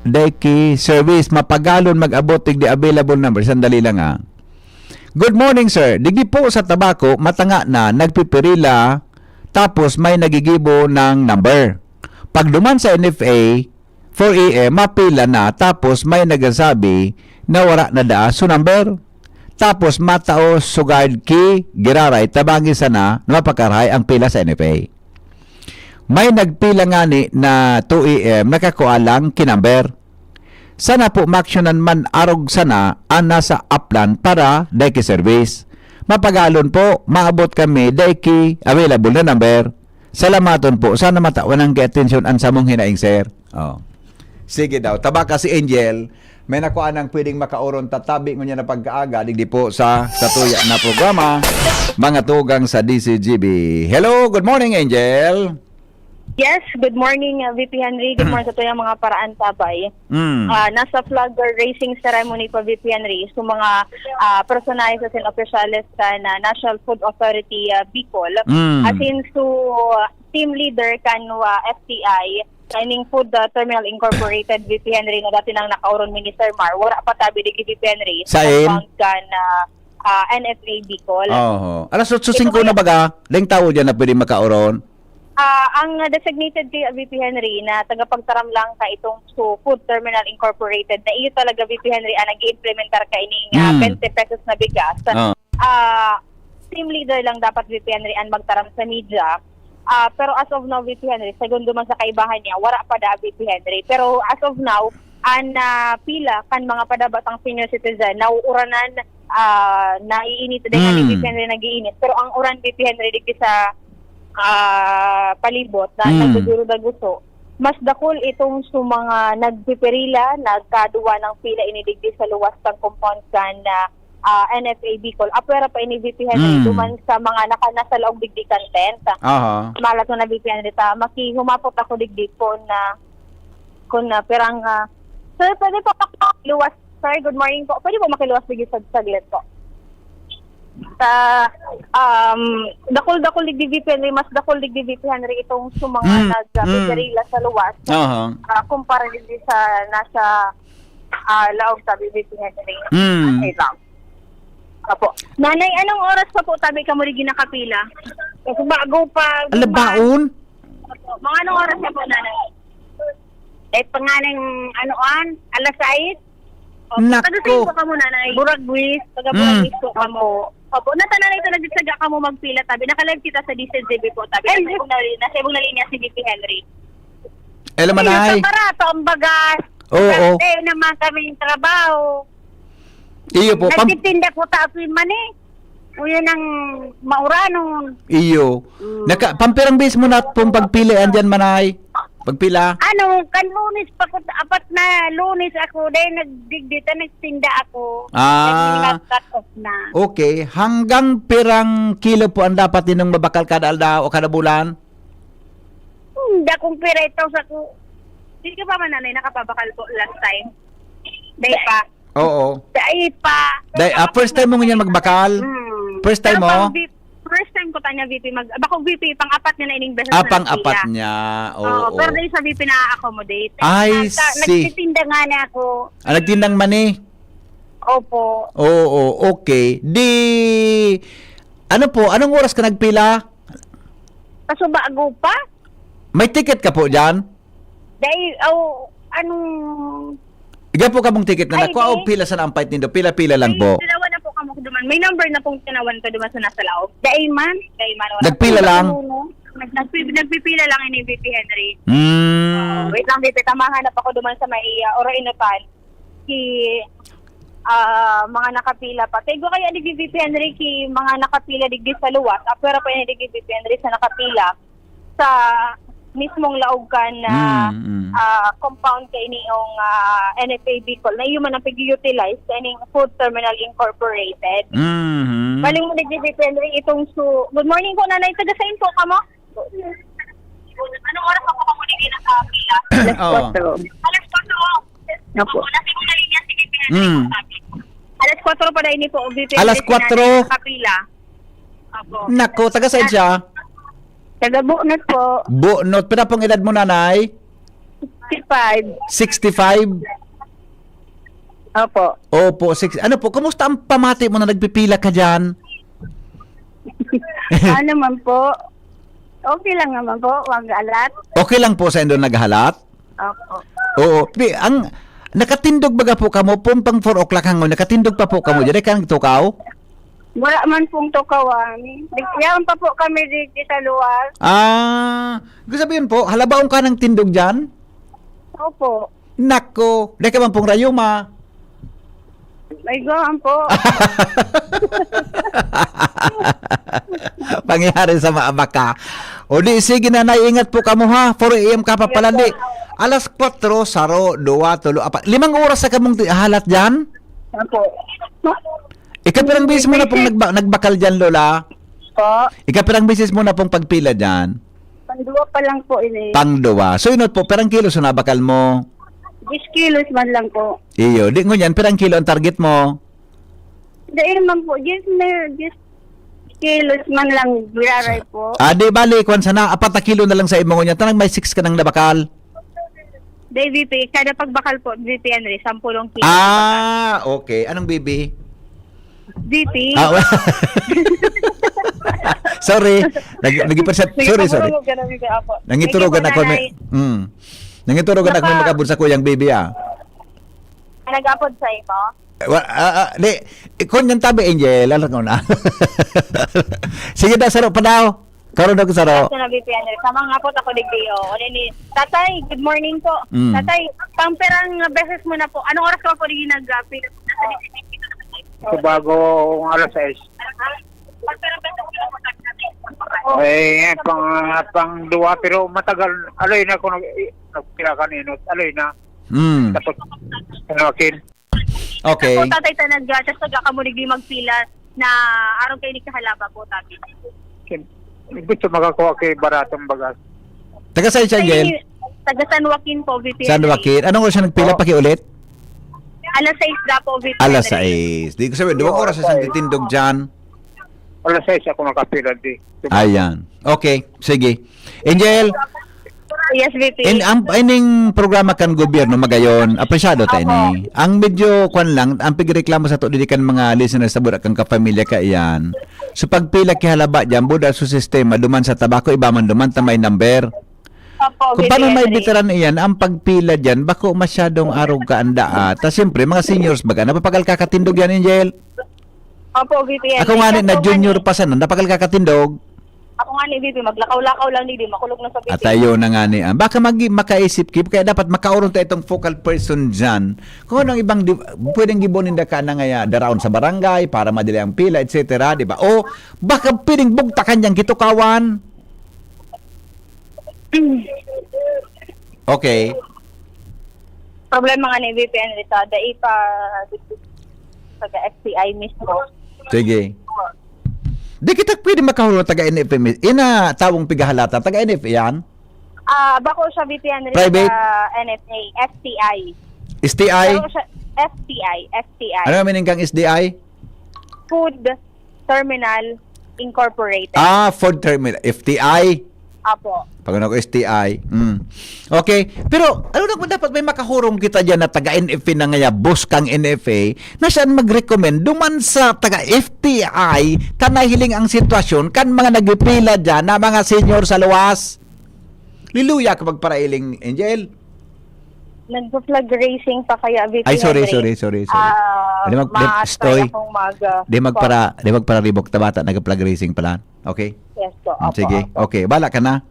Dai ki service, mapagalon mag-abot digdi available number. Sandali lang, ah. Good morning, sir. Digdi po sa Tabaco, matanga na, nagpipirila, tapos may nagigibo ng number. Pag duman sa N F A, four A M, mapila na, tapos may nagsasabi na wala na daa so number. Tapos matao sugad ki giraray, tabangi sana na mapakarahay ang pila sa N F A. May nagpila ngani na two A M, nakakua lang ki number. Sana po maaksyonan man arog sana an nasa Aplan para dai ki service. Mapagalon po, maabot kami dai ki available na number. Salamaton po. Sana matawan ang atensyon an samong hinaing, sir. Oh. Sige daw. Tabaka si Angel, may nakuha nang pwedeng makauron tatabi ngunyan na pagkaaga, digdi po sa, sa tuya na programa, Mga Tugang sa D C G B. Hello, good morning, Angel. Yes, good morning, uh, V P Henry. Good morning sa tuyang mga paraan tabay. Mm. Ah, nasa flag raising ceremony pa, V P Henry. So, mga ah, personahe sa sin opisyales kan ah, National Food Authority ah, Bicol. Mm. Asin so team leader kan ah, F T I, kaning Food ah, Terminal Incorporated, V P Henry, na dati nang nakauron Minister Mar. Wala pa tabi di V P Henry. Sain? Compound kan ah, ah, N F A Bicol. Oho. Alas otso singko na baga, deng tao dyan na pwede makauron. Ah, ang ah, designated kay V P Henry na tagapagtaram lang ka itong so Food Terminal Incorporated na iyo talaga V P Henry ang nag-iimplementar ka ining ah, Mm. twenty pesos na bigas. Oh. Ah, team leader lang dapat V P Henry ang magtaram sa media. Ah, pero as of now, V P Henry, segundo man sa kaibahan niya, wala pa da V P Henry. Pero as of now, ang ah, pila kan mga padabatang senior citizen, nauuranan ah, naiinit din Mm. ang V P Henry, nag-iinit. Pero ang uran V P Henry digdi sa ah, palibot na Mm. nagduduro daguso, mas dakul itong sa mga nagpipirila, nagkaduwa ng pila ini digdi sa luwas kan compound kan ah, ah, N F A Bicol. Apwera pa ini V P Henry, Mm. duman sa mga naka, nasa laog digdi kan tent. Aha. Malat mo na V P Henry ta, makihumapot ako digdi kung na, kung na, pirang, ah, sir, pwede po makiluwas, sir, good morning po. Pwede po makiluwas digdi sa saglit po. Sa, um, dakul-dakul digdi V P Henry, mas dakul digdi V P Henry itong sa mga Mm, nag-, mm. nagpipirila sa luwas. Aha. Ah, kumpara digdi sa nasa ah, laog, sabi V P Henry. Mm. Okay lang. Apo. Nanay, anong oras pa po tabi ka mo rin ginakapila? Kasi bago pa. Ala, baon? Apo. Mga anong oras na po, nanay? Eh, panganing, ano, an? Alas sais? Opo. Nako. Taga saan po ka mo, nanay? Buragwis. Taga Mm. Buragwis po ka mo. Opo. Nata, nanay, ito nagsasaga ka mo magpila tabi. Naka-live kita sa D Z Z B po tabi. Ay, nasa ibong na linya si V P Henry. Hello, Ay, Manay. sa barato ang bagas. Oo. Dati naman kaming trabaho. Iyo po. Pam- Nagtitinda ko ta ako'y mani. O yun ang mauranon. iyo. Mm. Naka, pampirang bis mo na pong pagpili andyan, Manay? Pagpila? Ano, kan lunes pa ko, apat na lunes ako, dahil nagdigdita, nagtinda ako. Ah. Nag-cut off na. Okay. Hanggang pirang kilo po ang dapat ninong mabakal kada aldaw o kada bulan? Hmm, dakong pira ito sa ko. Hindi ka pa man, nanay, nakapabakal po last time? Dahil pa. Oo. Dahil pa. Dahil, ah, first time mo ngunyan magbakal? Hmm. First time Pero mo? pang V P, first time ko tanya V P mag, bako V P, pang-apat niya na ining beses Ah, na pang-apat pila. niya. Oo. Oo, pero dahil sa V P na accommodate. I Nasa, see. Nagtitinda nga na ako. Ah, nagtindang mani? Opo. Oo, okay. Di, ano po, anong oras ka nagpila? Kaso bago pa? May ticket ka po dyan? Dahil, oh, anong... Iga po kamong ticket na Ay, nakuha o di. pila sa nampait nindo? Pila-pila lang po. Tinawan na po kamo duman. May number na pong tinawan ko duman sa nasa laog. Dahil man, dahil man. Wala. Nagpila lang? Nag-, nagpi-, nagpipila lang ini V P Henry. Hmm. Wait lang, V P. Tamahan na pa ko duman sa may uh, Oro Inutan. Si ah, mga nakapila pa. Tego kaya di V P Henry ki mga nakapila digdi sa luwas. Apwera pa ini di V P Henry sa nakapila sa mismong laog kan na Mm, mm. ah, compound kay niyong ah, N F A Bicol na iyo man ang pag-utilize sa ining Food Terminal Incorporated. Mhm. Baling mo nag-V P Henry itong su... Good morning po, nanay. Taga saan po ka mo? Anong oras pa po ka mo naging nakapila? Oo. Alas kwatro. Opo. Nasa ibang na linya, sige, Mm. Alas kwatro pa dahil ni po, V P. Alas kwatro? Kapila. Opo. Nako, taga saan siya? Taga Bunot po. Bunot. Pira pong edad mo, nanay? sixty-five. Sixty-five? Opo. Opo, six. Ano po, kumusta ang pamati mo na nagpipila ka diyan? Ano man po? Okay lang naman po, wag alat. Okay lang po sa indo naghalat? Opo. Oo. Pi-, ang, nakatindog baga po kamo, pon pang four o'clock hangon, nakatindog pa po kamo, diyan ka nagtukaw? Wala man pong tukawan. Yaon pa po kami dito sa luwas. Ah, gusto sabihin po, halabaon ka ng tindog diyan? Opo. Nako, dai ka man pong rayuma. May gawaan po. Pangyari sa maabak ka. O di, sige na, naiingat po kamo ha. Four a m ka pa Yes pala, po. Di. Alas kwatro, saro, duwa, tulo, apat. Limang oras sa kamong di-, halat dyan? Opo. Ikapirang beses mo na pong Beses. nagba-, nagbakal dyan, Lola? Po? Ikapirang beses mo na pong pagpila dyan? Pangduwa pa lang po ini. Pangduwa. So, inot po, pirang kilo so nabakal mo? Diyes kilos man lang po. Iyo. Di ngunyan, pirang kilo ang target mo? Dahil man po, diyes na, diyes kilos man lang biraray po. Ah, di bali, kwan sana, apat na kilo na lang sa imo ngunyan. Tanang may six ka nang nabakal. Day, V P, kada pagbakal po, V P Henry, sampulong kilo. Ah, okay. Anong B B? V P. Ah, wa-, sorry. Nag-, nag-, Sige, sorry, sorry. Pabulungog ka na, V P, apo. Nangiturugan Sige po, ako, may, Nanay. Mm. Nangiturugan ako, may Naka- mag-abot sa kuyang B B, ah. Nag-apod sa imo? Wa-, ah, ah, di, ikon yung tabi, Angel, alam ko na. Sige daw, saro pa daw. Karon ako, saro. Sa na, V P Henry. Sa mga apod ako, digdi, oh. Ano ni, Tatay, good morning po. Mm. Tatay, pang pirang beses mo na po. Anong oras ka po digdi nag-, ah, pin-, Sa bago, alas sais. Pang pirang beses mo na po, Tatay? Eh, pang, pang duwa, pero matagal. Aloy na ako nag-, nagpila kanino. Aloy na. Mm. Tapos, ano, akin. Okay. Ako, Tatay, ta nag-, tas nagkakamulig di magpila na aron kay ni kahalaba po, Tatay. Sim-, gusto makakuha kay baratong bagas. Taga saan siya, Angel? Ay, taga San Joaquin po, V P San Henry. Joaquin. Anong oras siya nagpila? Oh. Pakiulit? Alas sais da po, V P Alas Henry. sais. Di ko sabihin, duwang Oo, oras sa alas sais. Santitindog dyan. Alas sais ako nakapila, di. Ayan. Okay, sige. Angel, Yes, V P. In, ang, ining programa kan gobyerno, magayon, apresyado ta Opo. ini. Ang medyo, kwan lang, ang pigreklamo sa to, dili kan mga listeners sa Burak, kan kapamilya ka iyan. So, pagpila ki halaba dyan, buda sa sistema, duman sa tabako, iba man duman, ta may number. Opo, Kung paano V P may Henry. Veteran iyan, ang pagpila dyan, bako masyadong arog ka anda, ah. Ta, siyempre, mga seniors baga, napapagal kakatindog yan, Angel? Opo, V P N. Ako nga ni, Ikaw na po, junior ngani. pa sana, napakal kakatindog. Ako nga ni, V P, maglakaw-lakaw lang ni, di makulog na sa At P P. Ayo na nga ni, ah. Baka magi-, makaisip ki, kaya dapat makaoron ta itong focal person dyan. Kung anong ibang di-, pwedeng gibon ninda ka na ngaya, daraon sa barangay, para madali ang pila, et cetera, di ba? O baka pwedeng bugtakan niyang kitukawan. Okay. Problema nga ni V P N Rita, dai pa taga F T I mismo. Sige. Di kita pwede makahulog taga N F A mi-, ina tawong pigahalata, taga N F A yan? Ah, bako siya V P N Rita Private? Sa N F A, F T I. S T I? Pero siya, F T I, F T I. Ano ang meaning kang S D I? Food Terminal Incorporated. Ah, food terminal. F T I? Apo. Pag ano ko, S T I. Mm. Okay. Pero, ano na kung dapat may makahurong kita dyan na taga N F A na ngaya, boss kang N F A, na siya ang mag-recommend duman sa taga F T I, ta nahiling ang sitwasyon kan mga nagpipila dyan na mga senior sa luwas? Liluya ka magparailing, Angel. Nagpa-flag racing pa kaya, V P Ay, sorry, Henry. sorry, sorry, sorry. Ah, Di mag-, di, ma-try stoy. akong mag, ah, Di magpara-, di magpararibok ta bata, nag-flag racing pala. Okay? Yes po, Mm, opo, sige. opo. Okay, bala ka na.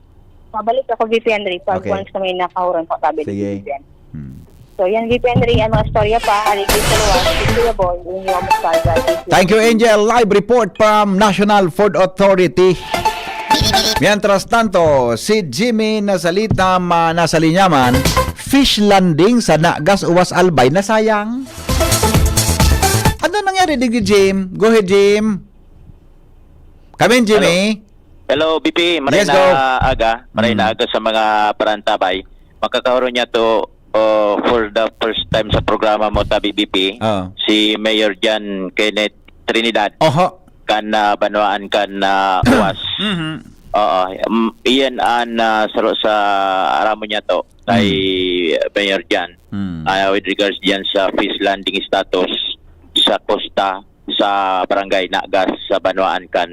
Mabalik ako, V P Henry, pag Okay. once na may nakahuran po, sabi ni Sige. V P N. Hmm. So, yan, V P Henry, ang mga storya pa, Harry Chris Salua, si Kuya Boy, yung yung Salva, Thank you, Angel. Live report from National Food Authority. Mientras tanto, si Jimmy Nasalita, ma-, nasa linya man, fish landing sa Nagas, Uwas, Albay, nasayang. Ano nangyari, Digdi Jim? Go ahead, Jim. Come in, Jimmy. Hello, B P. Maray Yes, na go. aga. Maray na Mm. aga sa mga parantabay. Makakaroon niya to, oh, for the first time sa programa mo, Tabi B P. Oo. Si Mayor John Kenneth Trinidad. Oho. Kan, ah, banwaan kan, ah, Uwas. Mhm. Oo, um, iyan an, ah, saro sa aramon niya to kay Mayor Jan. Hmm. Ah, with regards diyan sa fish landing status sa kosta sa Barangay Nagas sa banwaan kan,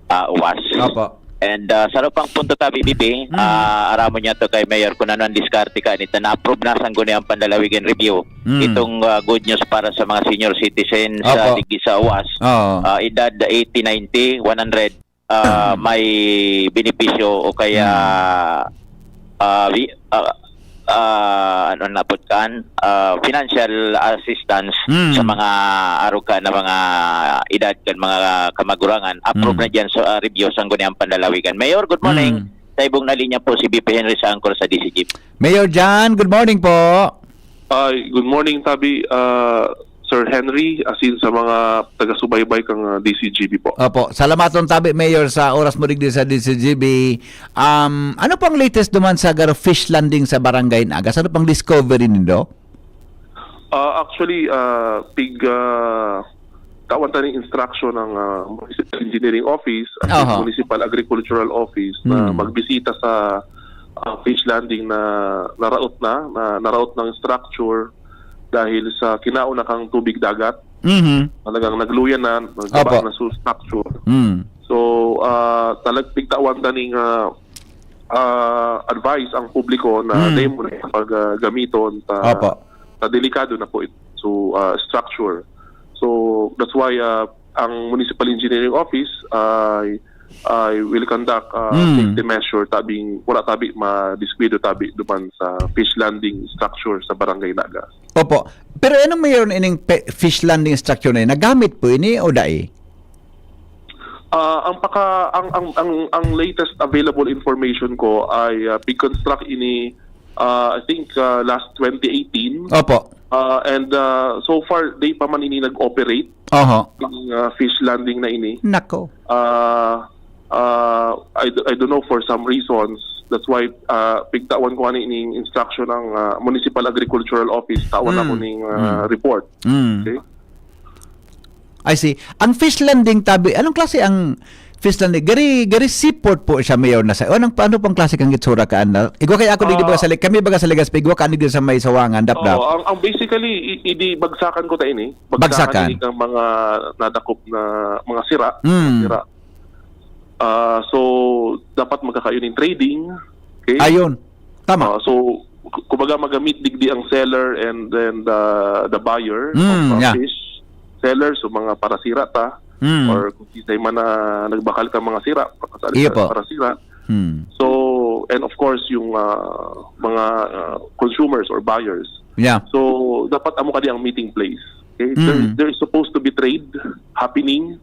ah, Uwas. Opo. And, ah, saro pang punto tabi, Bibi, Hmm. ah, aramon niya to kay Mayor kung ano ang diskarte ka nito. Na-approve na sangguniang panlalawigan review. Hmm. Itong, ah, good news para sa mga senior citizens sa Opo. Digdi sa Uwas. Oo. Ah, edad eighty, ninety, one hundred, ah, may benepisyo o kaya, Hmm. ah, wi-, ah, ah, ano na po kan, ah, financial assistance Hmm. sa mga arog kan mga edad kan mga kamagurangan. Approve Hmm. na diyan sa, ah, review sangguniang panlalawigan. Mayor, good morning. Hmm. Sa ibong na linya po si B P Henry sa angkor sa D C G. Mayor Jan, good morning po. Ay, good morning, tabi, ah, Sir Henry, asin sa mga taga-subaybay kang, ah, D C G B po. Opo. Salamaton tabi, Mayor, sa oras mo digdi sa D C G B. Um, ano pang latest duman sa garo fish landing sa Barangay Nagas? Ano pang discovery nindo? Ah, actually, ah, pig, ah, tawan ta ning instruction ng, ah, Municipal Engineering Office at Aha. Municipal Agricultural Office na Hmm. magbisita sa, ah, fish landing na naraot na, na naraot ng structure dahil sa kinaon na kang tubig dagat. Mhm. Talagang nagluyan na, nagbaba Opo. na sa structure. Mm. So, ah, talag-, pigtawan ta ning, ah, ah, advice ang publiko na Mm. dai mo na pag, ah, gamiton ta, Opo. ta delikado na po ito. So, ah, structure. So, that's why, ah, ang Municipal Engineering Office ay, ay will conduct, ah, Mm. safety measure tabing, wala tabi madiskuido tabi duman sa fish landing structure sa Barangay Nagas. Opo. Pero ano, Mayor, ining pe-, fish landing structure na yun? Nagamit po ini o dai? Ah, ang paka-, ang, ang, ang, ang latest available information ko ay, ah, pig-construct ini, ah, I think, ah, last twenty eighteen. Opo. Ah, and, ah, so far, dai pa man ini nag-operate Oho. ang, ah, fish landing na ini. Nako. Ah, ah, I d-, I don't know, for some reasons. That's why, ah, pigtawan ko ani ning instruction ng, ah, Municipal Agricultural Office. Tawan Mm. ako ning, ah, Mm. report. Mm. Okay? I see. Ang fish landing tabi, anong klase ang fish landing? Gari, gari seaport po siya, Mayor, na sa, o anong, ano pang klase kang itsura ka, anda? Igwa kaya ako, di Ah. ba, sa Lig-, kami baga sa Legazpi, igwa ka, di sa may Sawangan, Dapdap? Oo, ang, ang basically, i-, idi bagsakan ko ta ini. Bagsakan Bagsakan. ini ng mga nadakop na mga sira, Mm. sira. Ah, so, dapat magkakayo ning trading. Okay? Ayun. Tama. Ah, so, k-, kumbaga, magamit digdi ang seller and, and, ah, the buyer Mm, of, uh, yeah. fish. Seller, so mga parasira ta. Mm. Or kung kisay man na nagbakal ka mga sira, pakasali Iyo ka po. parasira. Mm. So, and of course, yung, ah, mga, ah, consumers or buyers. Yeah. So, dapat amo kadi ang meeting place. Okay? There, Mm. there is supposed to be trade happening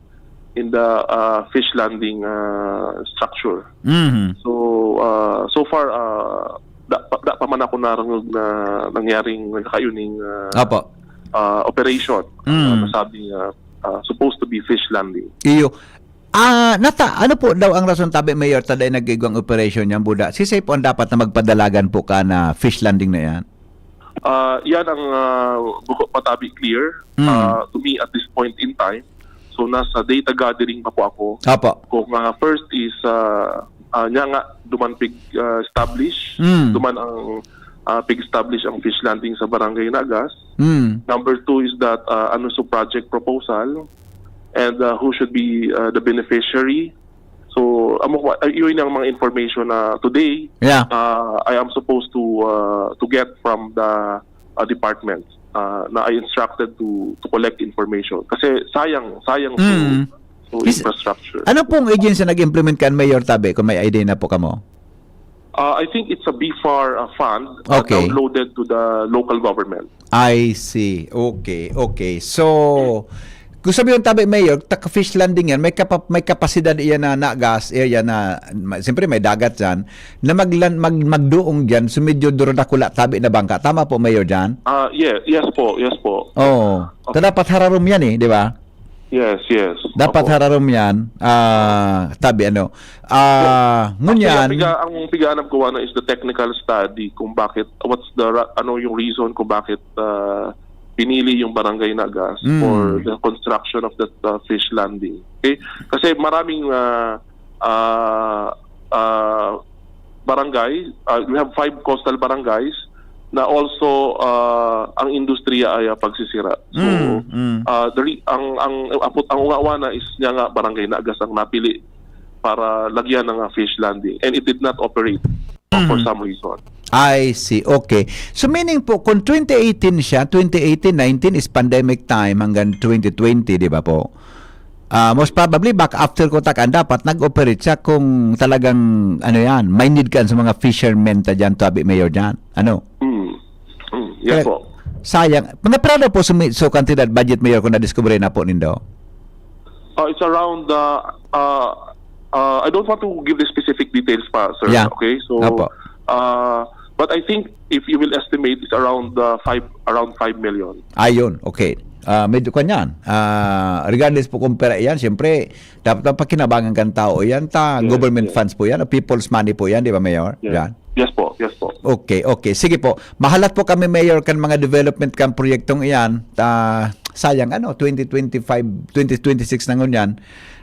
in the, ah, fish landing, ah, structure. Mhm. So, ah, so far, ah, da pa, da pa man ako narangog na nangyaring nagkakayo ning, ah, Apo. ah, operation. Mm. Ah, nasabing, ah, ah, supposed to be fish landing. Iyo. Ah, nata-, ano po daw ang rason tabi, Mayor, ta dai nagigwang operation yan, buda? Sisay po ang dapat na magpadalagan po ka na fish landing na yan? Ah, yan ang, ah, buko pa tabi clear, Mm. ah, to me at this point in time. So, nasa data gathering pa po ako. Apo. Kung, ah, first is, ah, ah, niya nga, duman pig, ah, establish, Mm. duman ang, ah, pig-establish ang fish landing sa Barangay Nagas. Mm. Number two is that, ah, ano so project proposal and, ah, who should be, ah, the beneficiary. So, amo ko, ay, yun ang mga information na today, Yeah. ah, I am supposed to, ah, to get from the, ah, department, ah, na I instructed to, to collect information. Kasi sayang, sayang to, Mm. to Is-, infrastructure. ano pong agency nag-implement kan, Mayor, tabi, kung may idea na po kamo? Ah, I think it's a B far, ah, fund, ah, Okay. downloaded to the local government. I see. Okay, okay. So, kung sabihin tabi, Mayor, taka fish landing yan, may kapa-, may kapasidad iyan na Nagas area na, ma-, siyempre may dagat dyan, na maglan-, mag-, magduong dyan, so medyo duradakula tabi na bangka. Tama po, Mayor, dyan? Ah, ye-, yes po, yes po. Oo. Okay. Ta dapat hararom yan eh, di ba? Yes, yes. Dapat Opo. hararom yan. Ah, tabi, ano. Ah, Actually, ngunyan ang piga-, ang pigaanap ko, ano, is the technical study kung bakit, what's the ra-, ano yung reason kung bakit, ah, pinili yung Barangay Nagas Mm. for the construction of that, ah, fish landing. Okay? Kasi maraming, ah, ah, ah, barangay, ah, we have five coastal barangays na also, ah, ang industriya ay, ah, pagsisira. So, Mm, mm. ah, the re- ang ang apot ang ungawa na is niya nga barangay Nagas ang napili para lagyan ng, ah, fish landing, and it did not operate, uh, for Mhm. some reason. I see. Okay. So meaning po, kung twenty eighteen siya, twenty eighteen nineteen is pandemic time hanggang twenty twenty, di ba po? Ah, most probably, back after ko takan, dapat nag-operate siya kung talagang, ano yan, may need kan sa mga fishermen ta dyan, tabi mayor dyan. Ano? Mm. Mm. Yes Kaya- po. Sayang. Mga prado po sumi- so kantidad budget mayor kung nadiskubre na po nindo? Uh, it's around, uh, uh, uh, I don't want to give the specific details pa, sir. Yeah. Okay? So, Opo. uh, but I think if you will estimate, it's around, uh, five, around five million. Ayun, okay. Ah, medyo kanyan. Ah, regardless po kung pera iyan, siyempre, dapat ang pakinabangan kan tao iyan, ta Yes, government yes. funds po yan, o people's money po yan, di ba, Mayor? Yes. Yan. Yes po, yes po. Okay, okay. Sige po. Mahalat po kami, Mayor, kan mga development kan proyektong iyan. Ta, sayang, ano, twenty twenty-five, twenty twenty-six na ngunyan,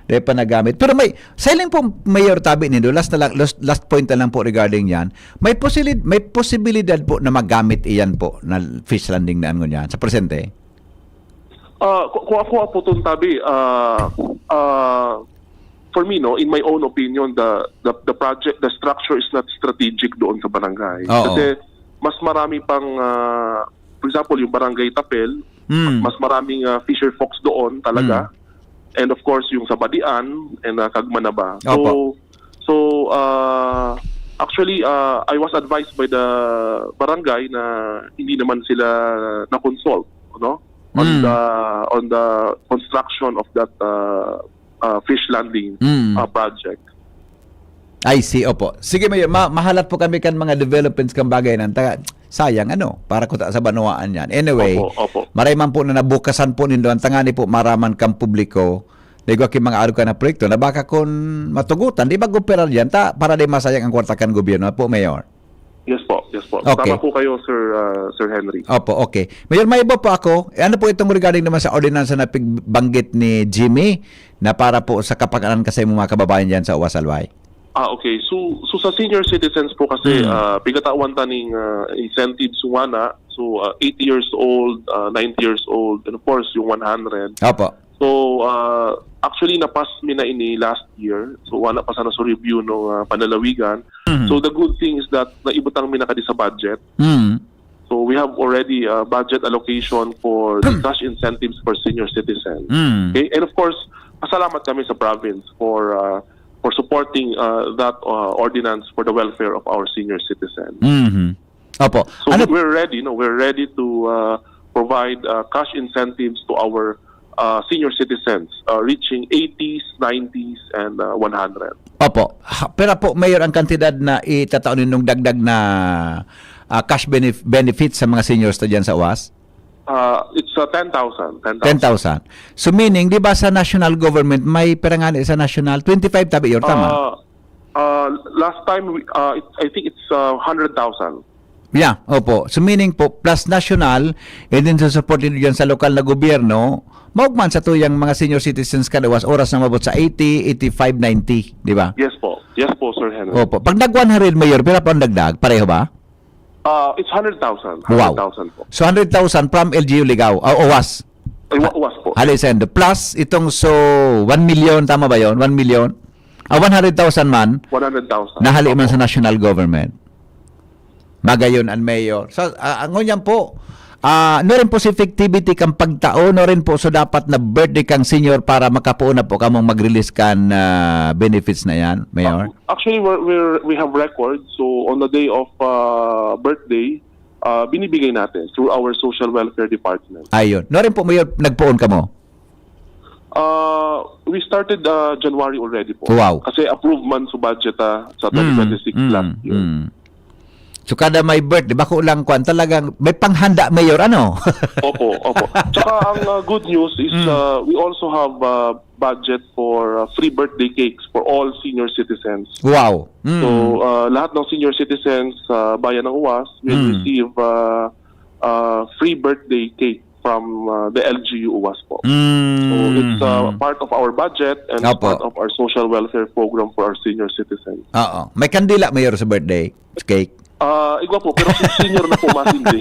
di pa nagamit. Pero may, sa ilang po, Mayor, tabi nindo, last, na lang, last, last point na lang po regarding yan. May, posibilid, may posibilidad po na magamit iyan po na fish landing na ngunyan sa presente? Ah, ku- kung ako po itong tabi, ah, ah, for me, no, in my own opinion, the, the, the project, the structure is not strategic doon sa barangay. Oo. Kasi mas marami pang, ah, for example, yung barangay Tapel, Mm. mas maraming, ah, fisher folks doon talaga. Mm. And of course, yung sa Badian and, ah, Kagmanaba. So, Opo. so ah, actually, ah, I was advised by the barangay na hindi naman sila na-consult, no? On Mm. the on the construction of that, ah, ah, fish landing, Mm. ah, project. I see, opo. Sige, Mayor, ma- mahalat po kami kan mga developments kan bagay na ta- sayang, ano, para kuta sa banwaan yan. Anyway, Opo, opo. maray man po na nabukasan po nindo ang tangani po maraman kan publiko. Digo ki mga arog ka na proyekto na baka kun matugutan, di ba operar yan? Ta, para di masayang ang kwarta kan gobyerno po, Mayor? Yes po, yes po. Okay. Tama po kayo, Sir, ah, Sir Henry. Opo, okay. Mayor, may iba po ako. Eh, ano po itong regarding naman sa ordinansa na pigbanggit ni Jimmy na para po sa kapakanan kasi mga kababayan dyan sa Uwas, Albay? Ah, okay. So, so sa senior citizens po kasi, Mm. ah, pigatawan ta ning, ah, incentives ngana. So, ah, eighty years old, ah, ninety years old, and of course, yung one hundred. Opo. So, ah, actually, napas mi na ini last year. So, wala pa sana sa review ng, ah, panlalawigan. Mhm. So, the good thing is that naibutang mi na kadi sa budget. Mm. So, we have already, ah, budget allocation for the cash incentives for senior citizens. Mm. Okay? And of course, pasalamat kami sa province for, ah, for supporting, ah, that, ah, ordinance for the welfare of our senior citizens. Mhm. Opo. So Ano? We're ready, no? We're ready to, uh, provide, uh, cash incentives to our, uh, senior citizens, uh, reaching eighties, nineties, and, uh, one hundred. Opo. Ha, pera po, Mayor, ang kantidad na itatao ninyong dagdag na, ah, cash benef- benefits sa mga seniors na dyan sa Uwas? Uh, it's, uh, ten thousand. Ten thousand. Ten thousand. So meaning, di ba sa national government, may pera nga sa national, twenty-five tabi, Yor, tama? Uh, uh, last time, we, uh, it, I think it's, uh, hundred thousand. Yeah, opo. So meaning po, plus national, and then sa support nito dyan sa lokal na gobyerno, maugman sa tuyang mga senior citizens kada Uwas, oras na mabot sa eighty, eighty-five, ninety, di ba? Yes po. Yes po, Sir Henry. Opo. Pag nag one hundred, Mayor, pira pa ang dagdag? Pareho ba? Uh, it's hundred thousand. Wow. Hundred thousand po. So hundred thousand from L G U Ligao, ah, Uwas. Ay, wa- Uwas po. Halisendo. Plus, itong so, one million, tama ba yon? One million? Ah, one hundred thousand man, One hundred thousand. nahali man sa national government. Magayon ang mayor. So, ah, ang ngunyan po, ah, no rin po sa effectivity kang pagtao, no rin po so dapat na birthday kang senior para makapuon na po kamong mag-release kan, ah, benefits na yan, Mayor? Actually, we're, we're, we have records. So, on the day of, uh, birthday, uh, binibigay natin through our social welfare department. Ayun. No rin po, Mayor, nagpuon kamo? Uh, we started, uh, January already po. Wow. Kasi approved man sa budget, ah, sa Mm, twenty twenty-six mm, last year. mm. So kada may birthday, bako lang kwan, talagang may panghanda, Mayor, ano? Opo, opo. Tsaka ang, uh, good news is, Mm. uh, we also have, uh, budget for, uh, free birthday cakes for all senior citizens. Wow. Mm. So, uh, lahat ng senior citizens sa Bayan ng Uwas will Mm. receive, uh, uh, free birthday cake. from uh, the L G U UWAS po. So it's uh, Mm. part of our budget and it's Opo. part of our social welfare program for our senior citizens. Oo. May kandila, Mayor, sa birthday cake? Ah, igwa po, pero si- senior na po, mas hindi.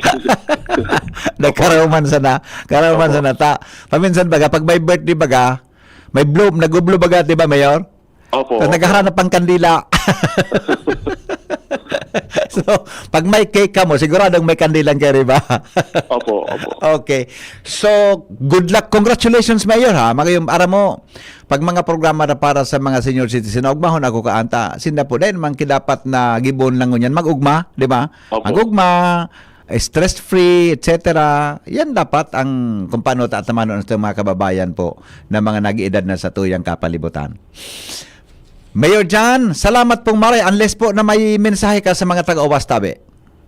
Nagkaroman sana. Karoman Opo. sana. Ta, paminsan baga, pag may birthday baga, may bloom, nag-ublo baga, di ba, Mayor? Opo, Tapos opo. naghahanap ang kandila. So, pag may cake ka mo, siguradong may kandilang kayo, di ba? Opo, opo. Okay. So, good luck. Congratulations, Mayor, ha? Mga yung, aram mo, pag mga programa na para sa mga senior citizen, ugmahon ako kaanta. Sinda po, dahil man kidapat na gibon lang ngunyan, mag-ugma, di ba? Opo. Mag-ugma, stress-free, et cetera. Yan dapat ang kung paano taatamanon ang ating mga kababayan po na mga nag-iedad na sa tuyang kapalibutan. Mayor John, salamat pong maray. Unless po na may mensahe ka sa mga taga-Owas Tabi.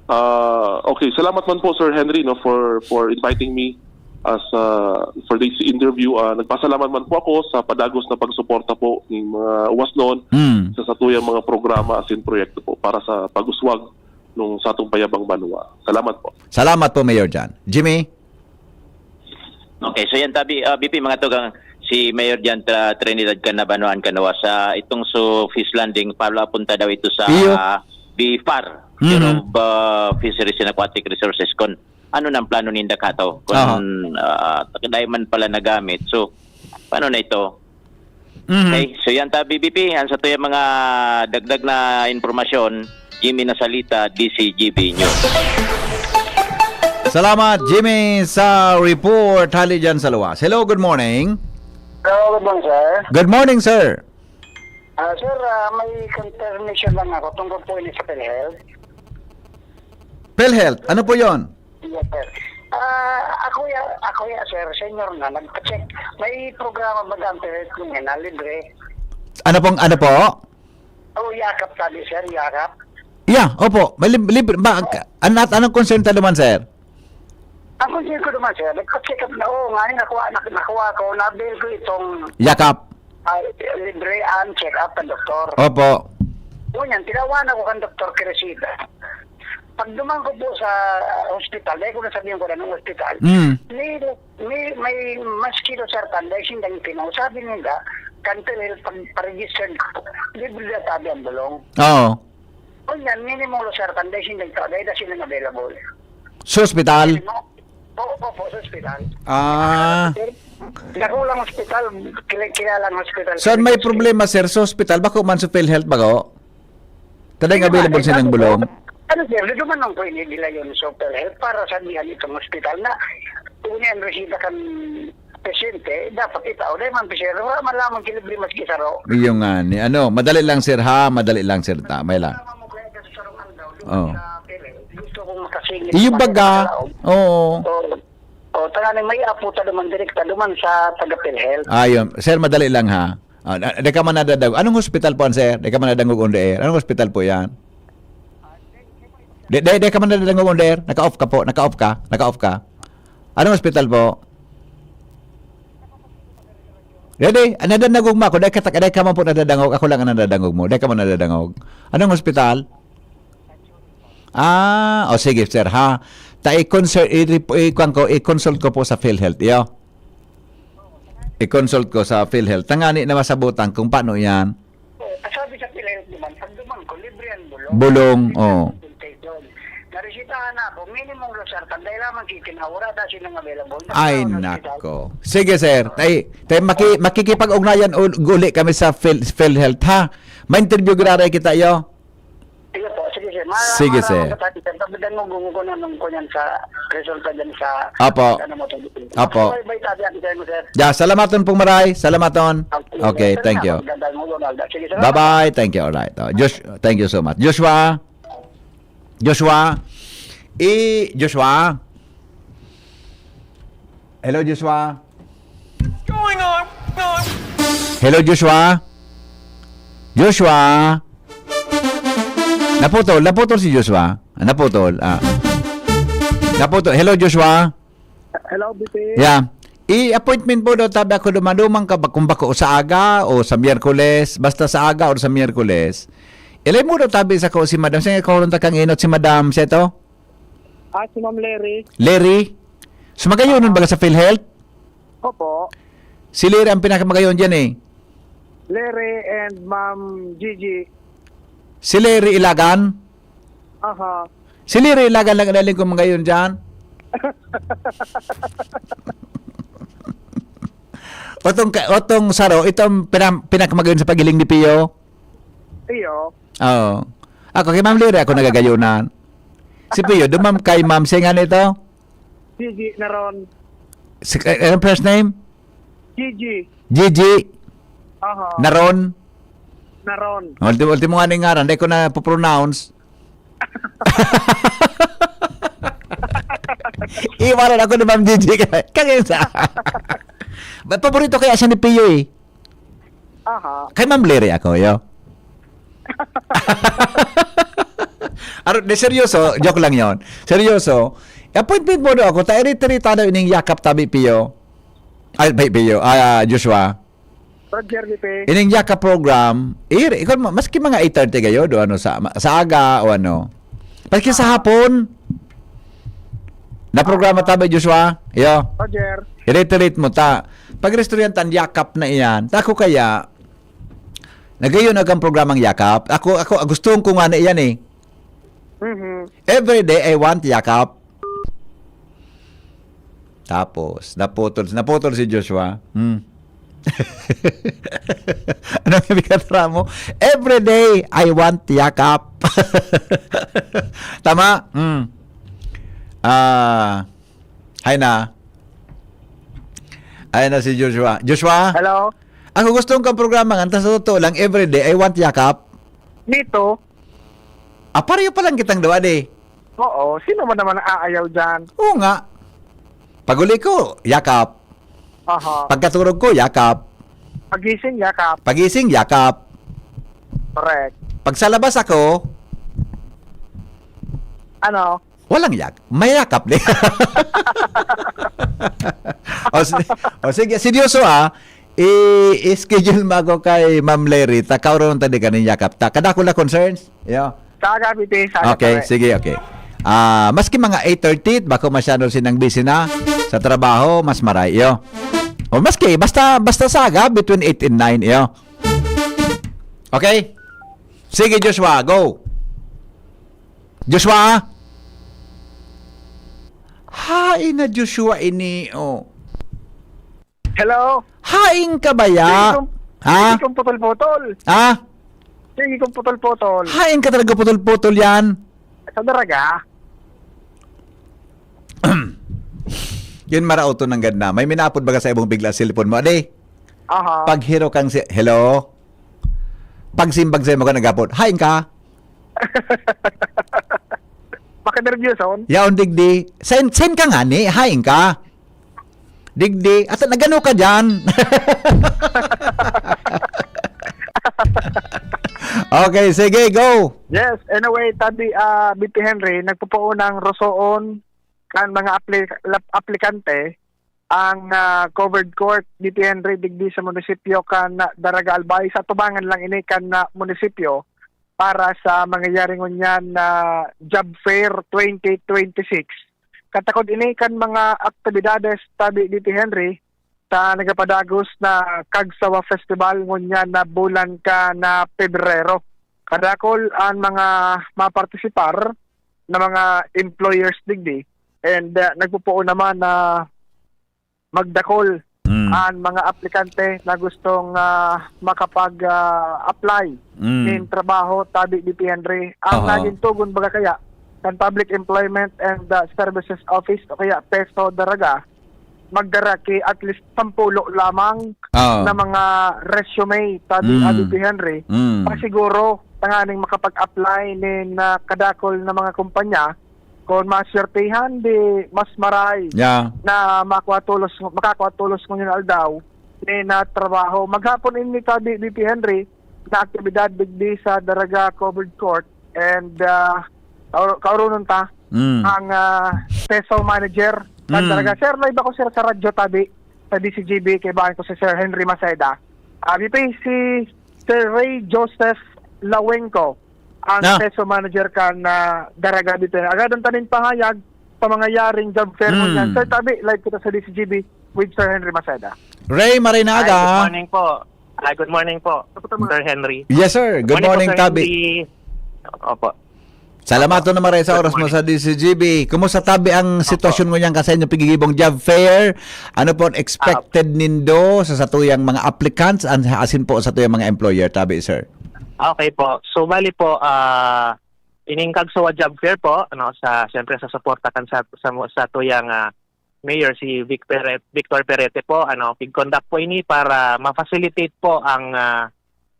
Ah, okay, salamat man po, Sir Henry, no, for for inviting me as uh, for this interview. Ah, nagpasalamat man po ako sa padagos na pagsuporta po ng mga Uwasnon Mm. sa satuyang mga programa asin proyekto po para sa pag-uswag ng satong payabang banwa. Salamat po. Salamat po, Mayor John. Jimmy? Okay, so yan tabi, ah, B P, mga tugang, si Mayor John Tra- Trinidad Canabanuan Canoa sa itong so fish landing, pala punta daw ito sa Iyo. ah, BFAR, Bureau Mhm. of ah, Fisheries and Aquatic Resources. Kung ano nang plano ninda kato? Kung Aha. ah, dahil man pala nagamit. So, paano na ito? Mhm. Okay, so yan ta, B B P. Ang sa tuyang mga dagdag na impormasyon, Jimmy Nasalita, D C G B News. Salamat, Jimmy, sa report. Hali dyan sa luwas. Hello, good morning. Hello, good morning, sir. Good morning, sir. Ah, sir, ah, may confirmation lang ako tungkol po ini sa PhilHealth. PhilHealth, ano po yon? Yes, sir. Ah, ako ya, ako ya, sir, senior na, nagpa-check. May programa ba ang PhilHealth niya na libre? Ano pong, ano po? Oh, yakap sabi, sir, yakap. Yeah, opo. May lib- libre ba? Anat anong concern ta naman, sir? Ang concern ko naman, sir, nagpa-check up na, oh, nga nakuha, nak- nakuha ko, na-avail ko itong Yakap. ah, libre ang check-up ng doktor. Opo. Ngunyan, tinawanan ko kan Doktor Crescita. Pagduman ko po sa hospital, dahil ko nasabihan ko na ng hospital, Mm. may, may, may mas kilo, sir, tanday sindang pinaw. Sabi nila, kan PhilHealth, pag pa-registered ko, libre na tabi ang bulong. Oo. Ngunyan, minimum lo, sir, tanday sindang tabi, dahil na silang available. Sa ospital? Opo, opo, sa ospital. Ah. Sir, dakulang ospital, kila- kilalang ospital. Saan may Sir, problema, sir, sa ospital? Bako man sa PhilHealth, bako? Tadang Ano available ba, silang ano bulong? Ano, sir, dito man ang pwede nila yun sa PhilHealth para sabihan itong ospital na kung yan resita kan pasyente, dapat itao. Dahil man, sir, wala man lamang kilibre maski saro. Iyo nga ni, ano, madali lang, sir, ha? Madali lang, sir, ta. May lang. Tama mo kaya kasi sarong aldaw, doon Oh. sa PhilHealth. Gusto kong makasingit Iyo pa baga. sa laog. Oo. Oo. O, tanganing may aputa duman, direkta duman sa taga-PhilHealth. Ayun. Sir, madali lang, ha? Ah, na- di ka man nadadangog. Anong hospital po, sir? Di ka man nadangog on the air. Anong hospital po yan? Di, di, di ka man nadadangog on the air. Naka-off ka po. Naka-off ka. Naka-off ka. Anong hospital po? Di, di. Ah, nadadangog mo ako. Di ka, di ka man po nadadangog. Ako lang ang nadadangog mo. Di ka man nadadangog. Anong hospital? Ah, o sige, sir, ha. Ta i-consult, i-, i-, kuwan ko, i-consult ko po sa PhilHealth, iyo. I-consult ko sa PhilHealth. Tangani na masabutan kung paano yan. Oh, sabi sa PhilHealth naman, pag duman ko, libre ang bulong. Bulong, Libre ang oo. consultation. Naresitahan na ako, minimum lo, sir, tanday lamang kikinhawa, wala na silang available. Ay, Nagkaroon ng hospital. nako. Sige, sir. Tay, tay, maki-, makikipag-ugnayan ul-, uli kami sa Phil-, PhilHealth, ha? Ma-interview giraray kita, iyo. Sige po, sige, sir. Ma- Sige, mara- sir. Ako sa atin, sir. Sabi, dan mo, gumugunan ng kunyan sa resulta dyan sa Apo. ano mo, Apo. Ay, bay, tabi ang sir mo, sir. Ya, salamaton pong maray. Salamaton. Okay, Okay, sir, thank you. magandang umaga. Sige, salamat. Bye-bye. Thank you. All right. Oh, Josh, thank you so much. Joshua. Joshua. Eh, Joshua. Hello, Joshua. Hello, Joshua. Joshua. Naputol, naputol si Joshua. Ah, naputol. Ah. Naputol. Hello, Joshua. Hello, B P. Yeah. I-appointment po daw, tabi ako dumaduman ka ba, kung bako sa aga o sa Miyerkules, basta sa aga o sa Miyerkules. Ilay mo daw tabi sa ko si Madam. Sige, kahuron ta kang inot si Madam Seto? Ah, si Ma'am Larry. Larry? So, magayonon baga sa PhilHealth? Opo. Si Larry ang pinakamagayon dyan eh. Larry and Ma'am Gigi. Si Larry Ilagan? Aha. Si Larry Ilagan lang ang alam kong magayon dyan. Otong, ka- otong Saro, ito ang pinam- pinakamagayon sa pagiling ni Pio. Iyo. Oo. Ako, kay Ma'am Larry ako nagagayonan. Si Pio, dumam kay Ma'am, siya nga nito? Gigi Naron. Si, eh, anong first name? Gigi. Gigi Aha. Naron. Naron. Ultimo, ultimo nga ning ngaran, di ko na pronounce. Iwanan ako ni Ma'am Gigi. Kaya sa... Ba't paborito kaya siya ni Pio eh? Aha. Kay Ma'am Larry ako, yo. Aro, de seryoso, joke lang yon. Seryoso, appointment mo daw ako, ta iri-iri ta daw ining yakap tabi Pio. Ay, Pi- Pio, ah, Joshua. Roger Lipe. Ining yakap program, iri, ikaw, ma- maski mga eight thirty kayo, do ano sa, sa aga o ano. Maski sa hapon, na programa tabi Joshua, yo. Roger. Iri-iri mo ta. Pag restaurant ang yakap na iyan, ta ako kaya, nagayon ang programang yakap. Ako, ako, gusto ko nga na iyan eh. Mhm. Every day I want yakap. Tapos, naputol, naputol si Joshua. Hmm. Anong ibig sabihin mo? Every day I want yakap. Tama? Hmm. Ah, hay na. Ay na si Joshua. Joshua? Hello? Ako gusto kong kang programa nga, tas sa totoo lang, everyday, I want yakap. Nito? Ah, pareho pa lang kitang duwa, di. Oo. Sino mo naman ang aayaw dyan? Oo nga. Pag-uli ko, yakap. Aha. Pagkaturog ko, yakap. Pagising, yakap. Pagising, yakap. Correct. Pag sa labas ako, Ano? walang yak. May yakap di. O, si- o sige, seryoso ah. I- schedule mo ako kay Ma'am Larry. Ta kauro ta di kaning yakap. Ta kadakula concerns. Yo. Sa gabi, te. Sa Okay, gabi. Sige, okay. Ah, maski mga eight thirty, bako masyado sinang busy na sa trabaho, mas maray, yo. O maski, basta, basta saga, between eight and nine, yo. Okay? Sige, Joshua, go. Joshua? Hain na Joshua ini, oh. Hello? Hain ka baya? Sige kong, Ha? sige kong putol-putol. Ha? Sige kong putol-putol. Hain ka talaga putol-putol yan? Sa daraga? Yun, marauto ng ganda. May minapod baga sa ibong bigla sa cellphone mo. Ade, Aha. Paghiro kang si... Hello? Pagsimbag sa'yo mo ka nagapod. Hain ka? Makanervyoso? Yaon, digdi. Send, send ka nga ni. Hain ka? Digdi. At nagano ka dyan? Okay, sige, go. Yes, anyway, tabi, ah, B P Henry, nagpupuunang rosoon kan mga apli- lap- aplikante ang ah, covered court, B P Henry, digdi sa munisipyo kan ah, Daraga Albay. Sa tubangan lang ini kan ah, munisipyo para sa mangyayari ngunyan na job fair twenty twenty-six. Katakod ini kan mga aktibidades tabi, B P Henry, sa nagapadagos na Kagsawa Festival ngunyan na bulan ka na Pebrero. Kadakol ang mga mapartisipar na mga employers digdi, and ah, nagpupuon naman na magdakol Mm. ang mga aplikante na gustong ah, makapag ah, apply Mm. nin trabaho tabi, B P Henry. Ang Aha. naging tugon baga kaya kan Public Employment and ah, Services Office o kaya PESO Daraga, magdara ki at least sampulo lamang Oo. na mga resume tabi, Mm. ah, B P Henry. Mm. Pasiguro tanganing makapag-apply nin ah, kadakol na mga kumpanya. Kung maswertihan, di mas maray Yeah. na makuha tulos, makakuha tulos ngunyan aldaw ni na trabaho. Maghapon ini tabi, B P Henry, na aktibidad digdi sa Daraga Covered Court, and ah, kaur- kaurunon ta Mm. ang ah, PESO manager ng Mm. Daraga. Sir, live ako, sir, sa radyo tabi sa D C G B, kay bayan ko si Sir Henry Maceda. Ah, B P, si Sir Ray Joseph Lawenco, ang Ah. PESO manager kan ah, Daraga dito. Agadon tanin pahayag mangyayaring job fair mo niyan. Mm. Sir Tabi, live kita sa D C G B with Sir Henry Maceda. Ray, maray na Hi, good aga. morning po. Hi, good morning po, Sir Henry. Yes, sir. Good morning, Sir Tabi. Henry. Opo. Salamat na maray sa oras mo sa D C G B. Kumusta, Tabi, ang sitwasyon mo niyan kasi yung pigigibong job fair? Ano po ang expected nindo sa satuyang mga applicants and asin po sa tuyang mga employer, Tabi, sir? Okay po. So, bali po, ah, ining Kagsawa Job Fair po, ano, sa, siyempre sa suporta kan sa, sa, sa tuyang ah, Mayor, si Vic Peret, Victor Perete po, ano, pig-conduct po ini para ma-facilitate po ang ah,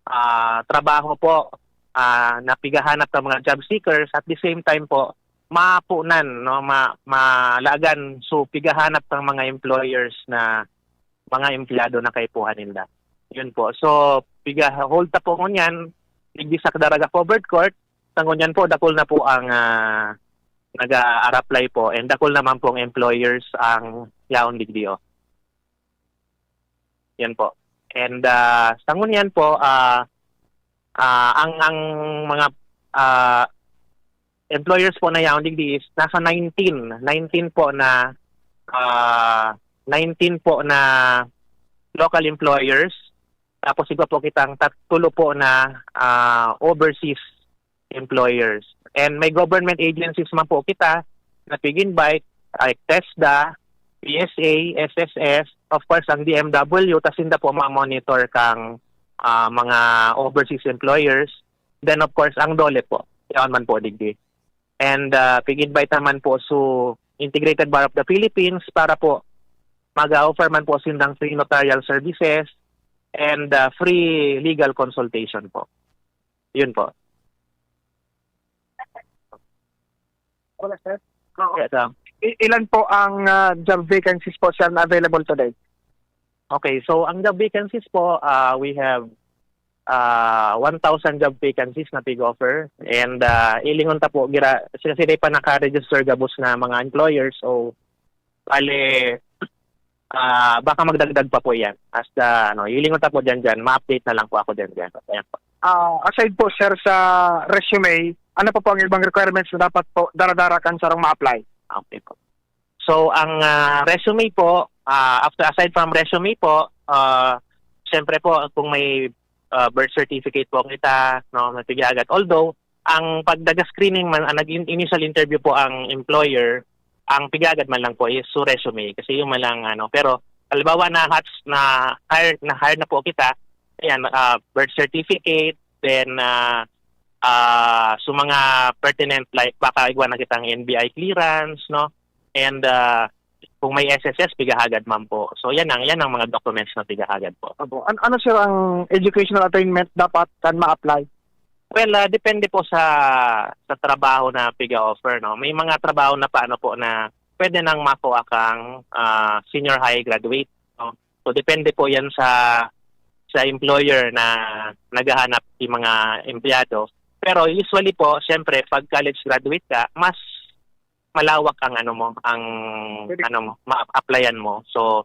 ah, trabaho po ah, na pigahanap ng mga job seekers, at the same time po, mapunan, no, ma, malagan, so pigahanap ng mga employers na mga empleyado na kaipuhan ninda. Yun po. So, piga-hold ta po ngunyan, digdi sa Daraga Covered Court, sa ngunyan po, dakul na po ang ah, nag-a-apply po, and dakul naman pong employers ang yaon digdi, oh. Yan po. And ah, sa ngunyan po, ah, ah, ang ang mga ah, employers po na yaon digdi is nasa nineteen, nineteen po na ah, nineteen po na local employers, tapos iba po kitang tatlo po na ah, overseas employers. And may government agencies man po kita na pig-invite, like TESDA, P S A, S S S, of course, ang D M W, tas sinda po ma-monitor kang ah, mga overseas employers. Then, of course, ang DOLE po. Yaon man po digdi. And ah, pig-invite naman po su Integrated Bar of the Philippines para po mag-offer man po sindang free notarial services and ah, free legal consultation po. Yun po. Wala, sir. Yes, um, I- ilan po ang ah, job vacancies po, sir, na available today? Okay, so ang job vacancies po, ah, we have ah, one thousand job vacancies na pig-offer. And ah, ilingon ta po, gira, sila, sila pa naka-register gabos na mga employers. So, bale, ah, baka magdagdag pa po yan. As the, ano, ilingon ta po dyan dyan, ma-update na lang po ako dyan dyan. Ayan po. Ah, aside po, sir, sa resume, ano pa po ang ibang requirements na dapat po daradara kan sarong ma-apply? Okay po. So, ang ah, resume po, ah, after, aside from resume po, ah, siyempre po, kung may ah, birth certificate po kita, no, may pigaagad. Although, ang pagdaga screening man, ang nag-in- initial interview po ang employer, ang pigaagad man lang po is su resume, kasi yung man lang, ano, pero halimbawa na hats na hire, na hire na po kita, ayan, ah, birth certificate, then ah, ah, so mga pertinent, like baka igwa na kitang N B I clearance, no? And ah, kung may S S S, pigahagad man po. So yan ang, yan ang mga documents na pigahagad po. Opo. An- ano, sir, ang educational attainment dapat kan ma-apply? Well, ah, depende po sa sa trabaho na piga-offer, no. May mga trabaho na paano po na pwede nang makuha kang ah, senior high graduate, no. So depende po 'yan sa sa employer na naghahanap ng mga empleyado. Pero usually po, siyempre, pag college graduate ka, mas malawak ang ano mo, ang Pwede. Ano mo, ma-applyan mo. So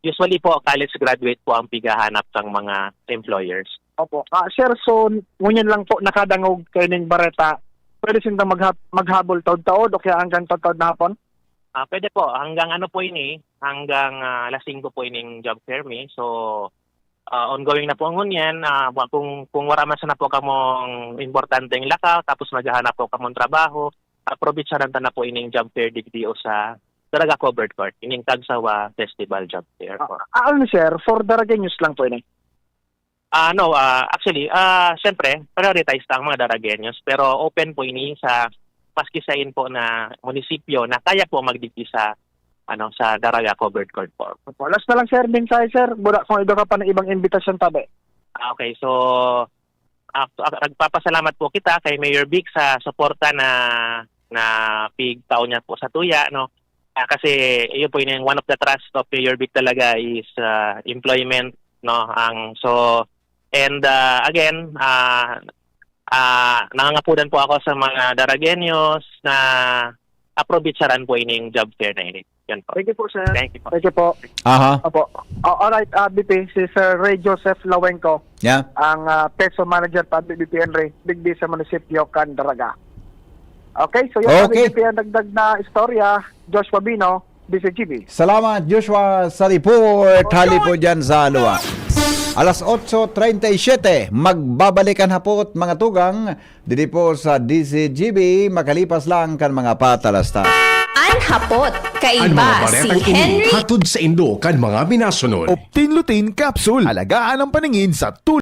usually po, college graduate po ang pigahanap ng mga employers. Opo. Ah, sir, so ngunyan lang po nakadangog kayo ning bareta. Pwede sindang maghab- maghabol taod-taod o kaya hanggang taod-taod na hapon? Ah, pwede po, hanggang ano po ini, hanggang ah, alas singko po ining job fair mi. So ah, ongoing na po ngunyan. Ah, wa- kung kung wala man sana po kamong importanteng lakaw, tapos maghahanap po kamong trabaho, aprobitsaran ta na po ining job fair digdi o sa Daraga Covered Court, ining Tagsawa Festival Job Fair po. Ah, ano, sir, for Daragueños lang po ini? Ah, no, ah, actually, ah, siyempre, prioritize ta ang mga Daragueños, pero open po ini sa maski sain po na munisipyo na kaya po magdigdi sa ano, sa Daraga Covered Court po. Opo. Last na lang, sir, mensahe, sir. Wala kung iba ka pa na ibang imbitasyon, Tabi. Ah, okay, so ah, ah, nagpapasalamat po kita kay Mayor Vic sa suporta na na pigtao niya po sa tuya, no. Ah, kasi iyo po yung one of the thrust of Mayor Vic talaga is ah, employment, no. Ang so and ah, again, ah ah, nangangapudan po ako sa mga Daragueños na aprobitsaran po ining job fair na ini. Yan po. Thank you po, sir. Thank you po. Thank you po. Aha. Opo. Ah, alright, ah, B P, si Sir Ray Joseph Lawenco, Yeah. ang ah, PESO Manager pa B P N Ray, digdi sa munisipyo kan Daraga. Okay, so yan kami Okay. Dito yung dagdag na istorya, Joshua Bino, D Z G B. Salamat, Joshua, sa report. Hali po dyan sa Alua. Alas otso treinta y siete, magbabalik an hapot, mga tugang, didi po sa D Z G B, makalipas lang kan mga patalastas. An hapot, kaiba si Henry. Hatod sa indo kan mga minasunod. Optin Lutein Capsule. Alagaan ang paningin sa tulong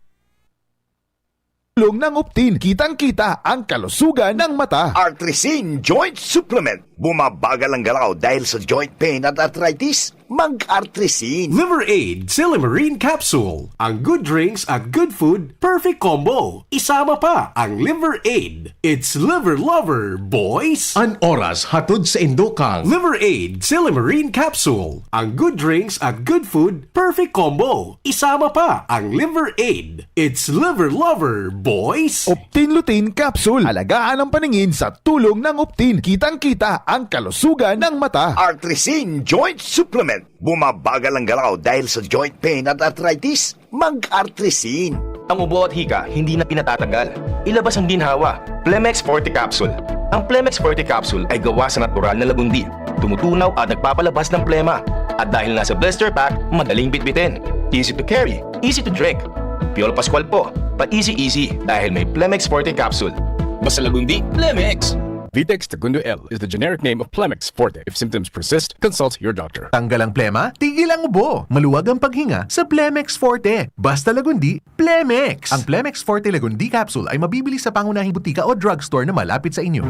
ng Optin. Kitang-kita ang kalusugan ng mata. Artrisin Joint Supplement. Bumabagal ang galaw dahil sa joint pain at arthritis. Mag-Artrisin. Liver Aid, Silymarin Capsule. Ang good drinks at good food, perfect combo. Isama pa ang Liver Aid. It's Liver Lover, boys! An oras hatod sa indo kan Liver Aid, Silymarin Capsule. Ang good drinks at good food, perfect combo. Isama pa ang Liver Aid. It's Liver Lover, boys! Optin Lutein Capsule. Alagaan ang paningin sa tulong ng Optin. Kitang-kita ang kalusugan ng mata. Artrisin Joint Supplement. Bumabagal ang galaw dahil sa joint pain at arthritis. Mag-Artrisin. Ang ubo at hika, hindi na pinatatagal. Ilabas ang ginhawa. Plemex Forte Capsule. Ang Plemex Forte Capsule ay gawa sa natural na lagundi. Tumutunaw at nagpapalabas ng plema. At dahil nasa blister pack, madaling bitbitin. Easy to carry, easy to drink. Piolo Pascual po, pa-easy-easy dahil may Plemex Forte Capsule. Basta lagundi, Plemex! Vitex Tegundo L is the generic name of Plemex Forte. If symptoms persist, consult your doctor. Tanggal ang plema, tigil ang ubo. Maluwag ang paghinga sa Plemex Forte. Basta lagundi, Plemex! Ang Plemex Forte Lagundi Capsule ay mabibili sa pangunahing butika o drugstore na malapit sa inyo.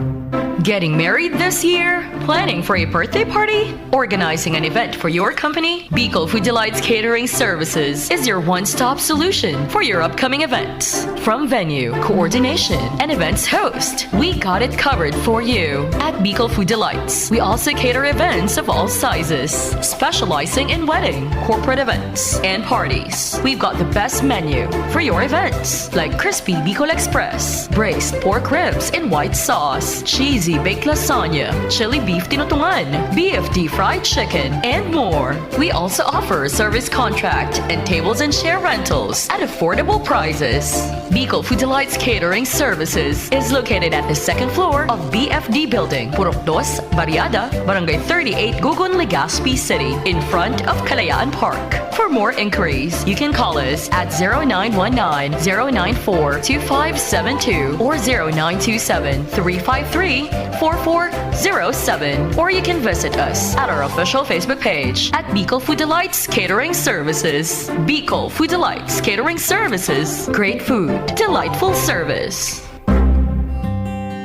Getting married this year? Planning for a birthday party? Organizing an event for your company? Bicol Food Delights Catering Services is your one-stop solution for your upcoming events. From venue, coordination, and events host, we got it covered for you. At Bicol Food Delights, we also cater events of all sizes, specializing in wedding, corporate events, and parties. We've got the best menu for your events, like crispy Bicol Express, braised pork ribs in white sauce, cheesy baked lasagna, chili beef tinutungan, B F D fried chicken, and more. We also offer service contract and tables and chair rentals at affordable prices. Bicol Food Delights Catering Services is located at the second floor of B F D Building, Purok Dos, Barriada, Barangay thirty-eight, Gugun, Legazpi City, in front of Kalayaan Park. For more inquiries, you can call us at zero nine one nine, zero nine four, two five seven two or zero nine two seven, three five three, four four zero seven. Or you can visit us at our official Facebook page at Bicol Food Delights Catering Services. Bicol Food Delights Catering Services. Great food, delightful service.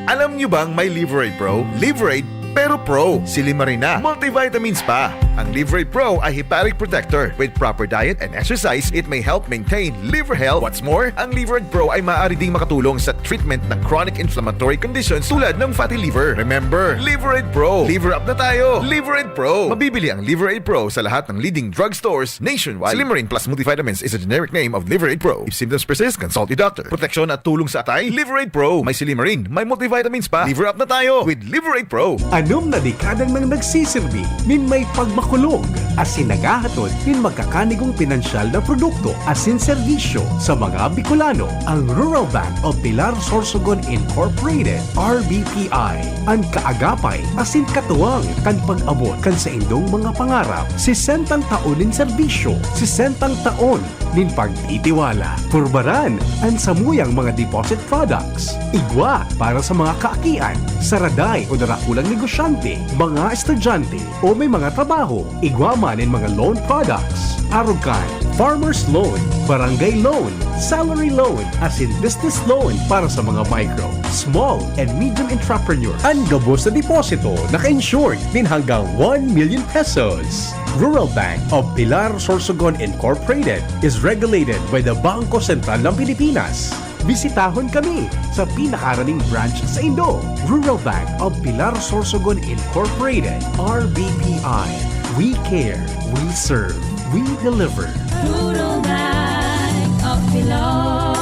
Alam niyo bang may Liver Aid Pro? Liver Aid, pero Pro. Silymarin na. Multivitamins pa. Ang Liver Aid Pro ay hepatic protector. With proper diet and exercise, it may help maintain liver health. What's more, ang Liver Aid Pro ay maaari ding makatulong sa treatment ng chronic inflammatory conditions tulad ng fatty liver. Remember, Liver Aid Pro. Liver up na tayo. Liver Aid Pro. Mabibili ang Liver Aid Pro sa lahat ng leading drugstores nationwide. Silymarin Plus Multivitamins is a generic name of Liver Aid Pro. If symptoms persist, consult your doctor. Proteksyon at tulong sa atay, Liver Aid Pro. May silymarin, may multivitamins pa. Liver up na tayo with Liver Aid Pro. Anom na dekada nang nagsisirbi nin may pagmakulog asin naghahatod nin magkakanigong pinansyal na produkto asin serbisyo sa mga Bicolano. Ang Rural Bank of Pilar Sorsogon Incorporated, R B P I, an kaagapay asin katuwang kan pag-abot kan saindong mga pangarap. Sesentang taon nin serbisyo, sesentang taon nin pagtitiwala. Purbaran an samuyang mga deposit products. Igwa para sa mga kaakian, saraday o darakulang negosyante, mga estudyante, o may mga trabaho. Igwa man nin mga loan products. Arog kan farmer's loan, barangay loan, salary loan, asin business loan para sa mga micro, small, and medium entrepreneurs. An gabos na deposito naka-insured nin hanggang one million pesos. Rural Bank of Pilar Sorsogon Incorporated is regulated by the Bangko Sentral ng Pilipinas. Bisitahon kami sa pinakaraning branch saindo. Rural Bank of Pilar Sorsogon Incorporated, R B P I. We care, we serve, we deliver. Rural Bank of Pilar.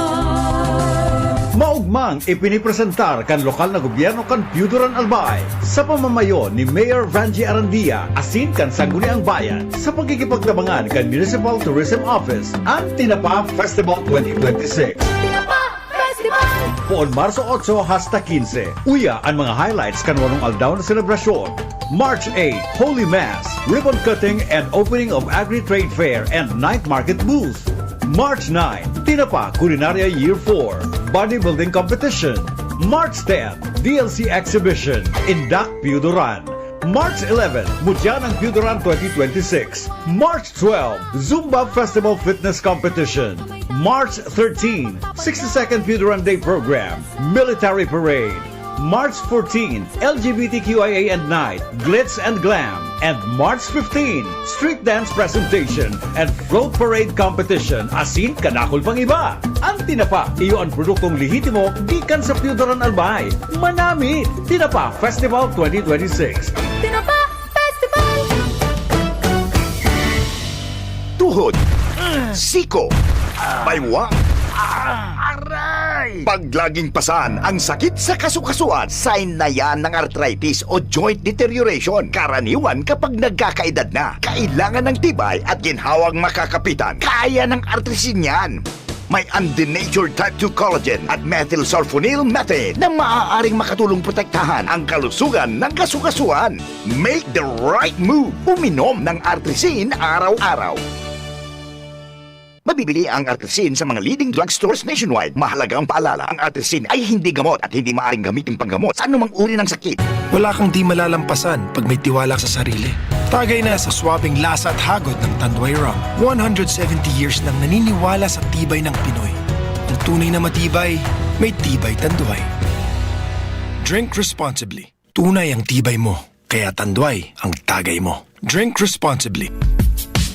Maugmang ipinipresentar kan lokal na gobyerno kan Piyuduran Albay, sa pamamayo ni Mayor Vangie Arandia, asin kan Sangguniang Bayan, sa pagkikipagtabangan kan Municipal Tourism Office, an Tinapa Festival twenty twenty-six. Tinapa Festival! Poon Marso otso hasta quince. Uya an mga highlights kan walong aldaw na selebrasyon. March eight, Holy Mass, ribbon cutting and opening of Agri-Trade Fair and night market booth. March nine, Tinapa Culinaria Year four, bodybuilding competition. March ten, D L C exhibition, Indak Piyudoran. March eleven, Mutya ng Piyudoran twenty twenty-six. March twelve, Zumba Festival Fitness Competition. March thirteen, sixty-second Piyudoran Day Program, Military Parade. March fourteen, L G B T Q I A and Night, Glitz and Glam. And March fifteen, Street Dance Presentation and Float Parade Competition, asin kadakul pang iba. Ang Tinapa, iyo an produktong lehitimo gikan sa Piyudoran Albay. Manami! Tinapa Festival twenty twenty-six. Tinapa Festival! Tuhod, siko, baywang, aray! Pag laging pasan ang sakit sa kasukasuan, sign na yan ng arthritis o joint deterioration. Karaniwan kapag nagkakaedad na, kailangan ng tibay at ginhawang makakapitan. Kaya ng Artrisin yan. May undenatured type two collagen at methylsulfonyl methane na maaaring makatulong protektahan ang kalusugan ng kasukasuan. Make the right move. Uminom ng Artrisin araw-araw. Mabibili ang Artrisin sa mga leading drugstores nationwide. Mahalagang paalala, ang Artrisin ay hindi gamot at hindi maaaring gamitin panggamot sa anumang uri ng sakit. Wala kang di malalampasan pag may tiwala sa sarili. Tagay na sa swabing lasa at hagod ng Tanduay Rum. One hundred seventy years nang naniniwala sa tibay ng Pinoy. Ang tunay na matibay, may Tibay Tanduay. Drink responsibly. Tunay ang tibay mo, kaya Tanduay ang tagay mo. Drink responsibly.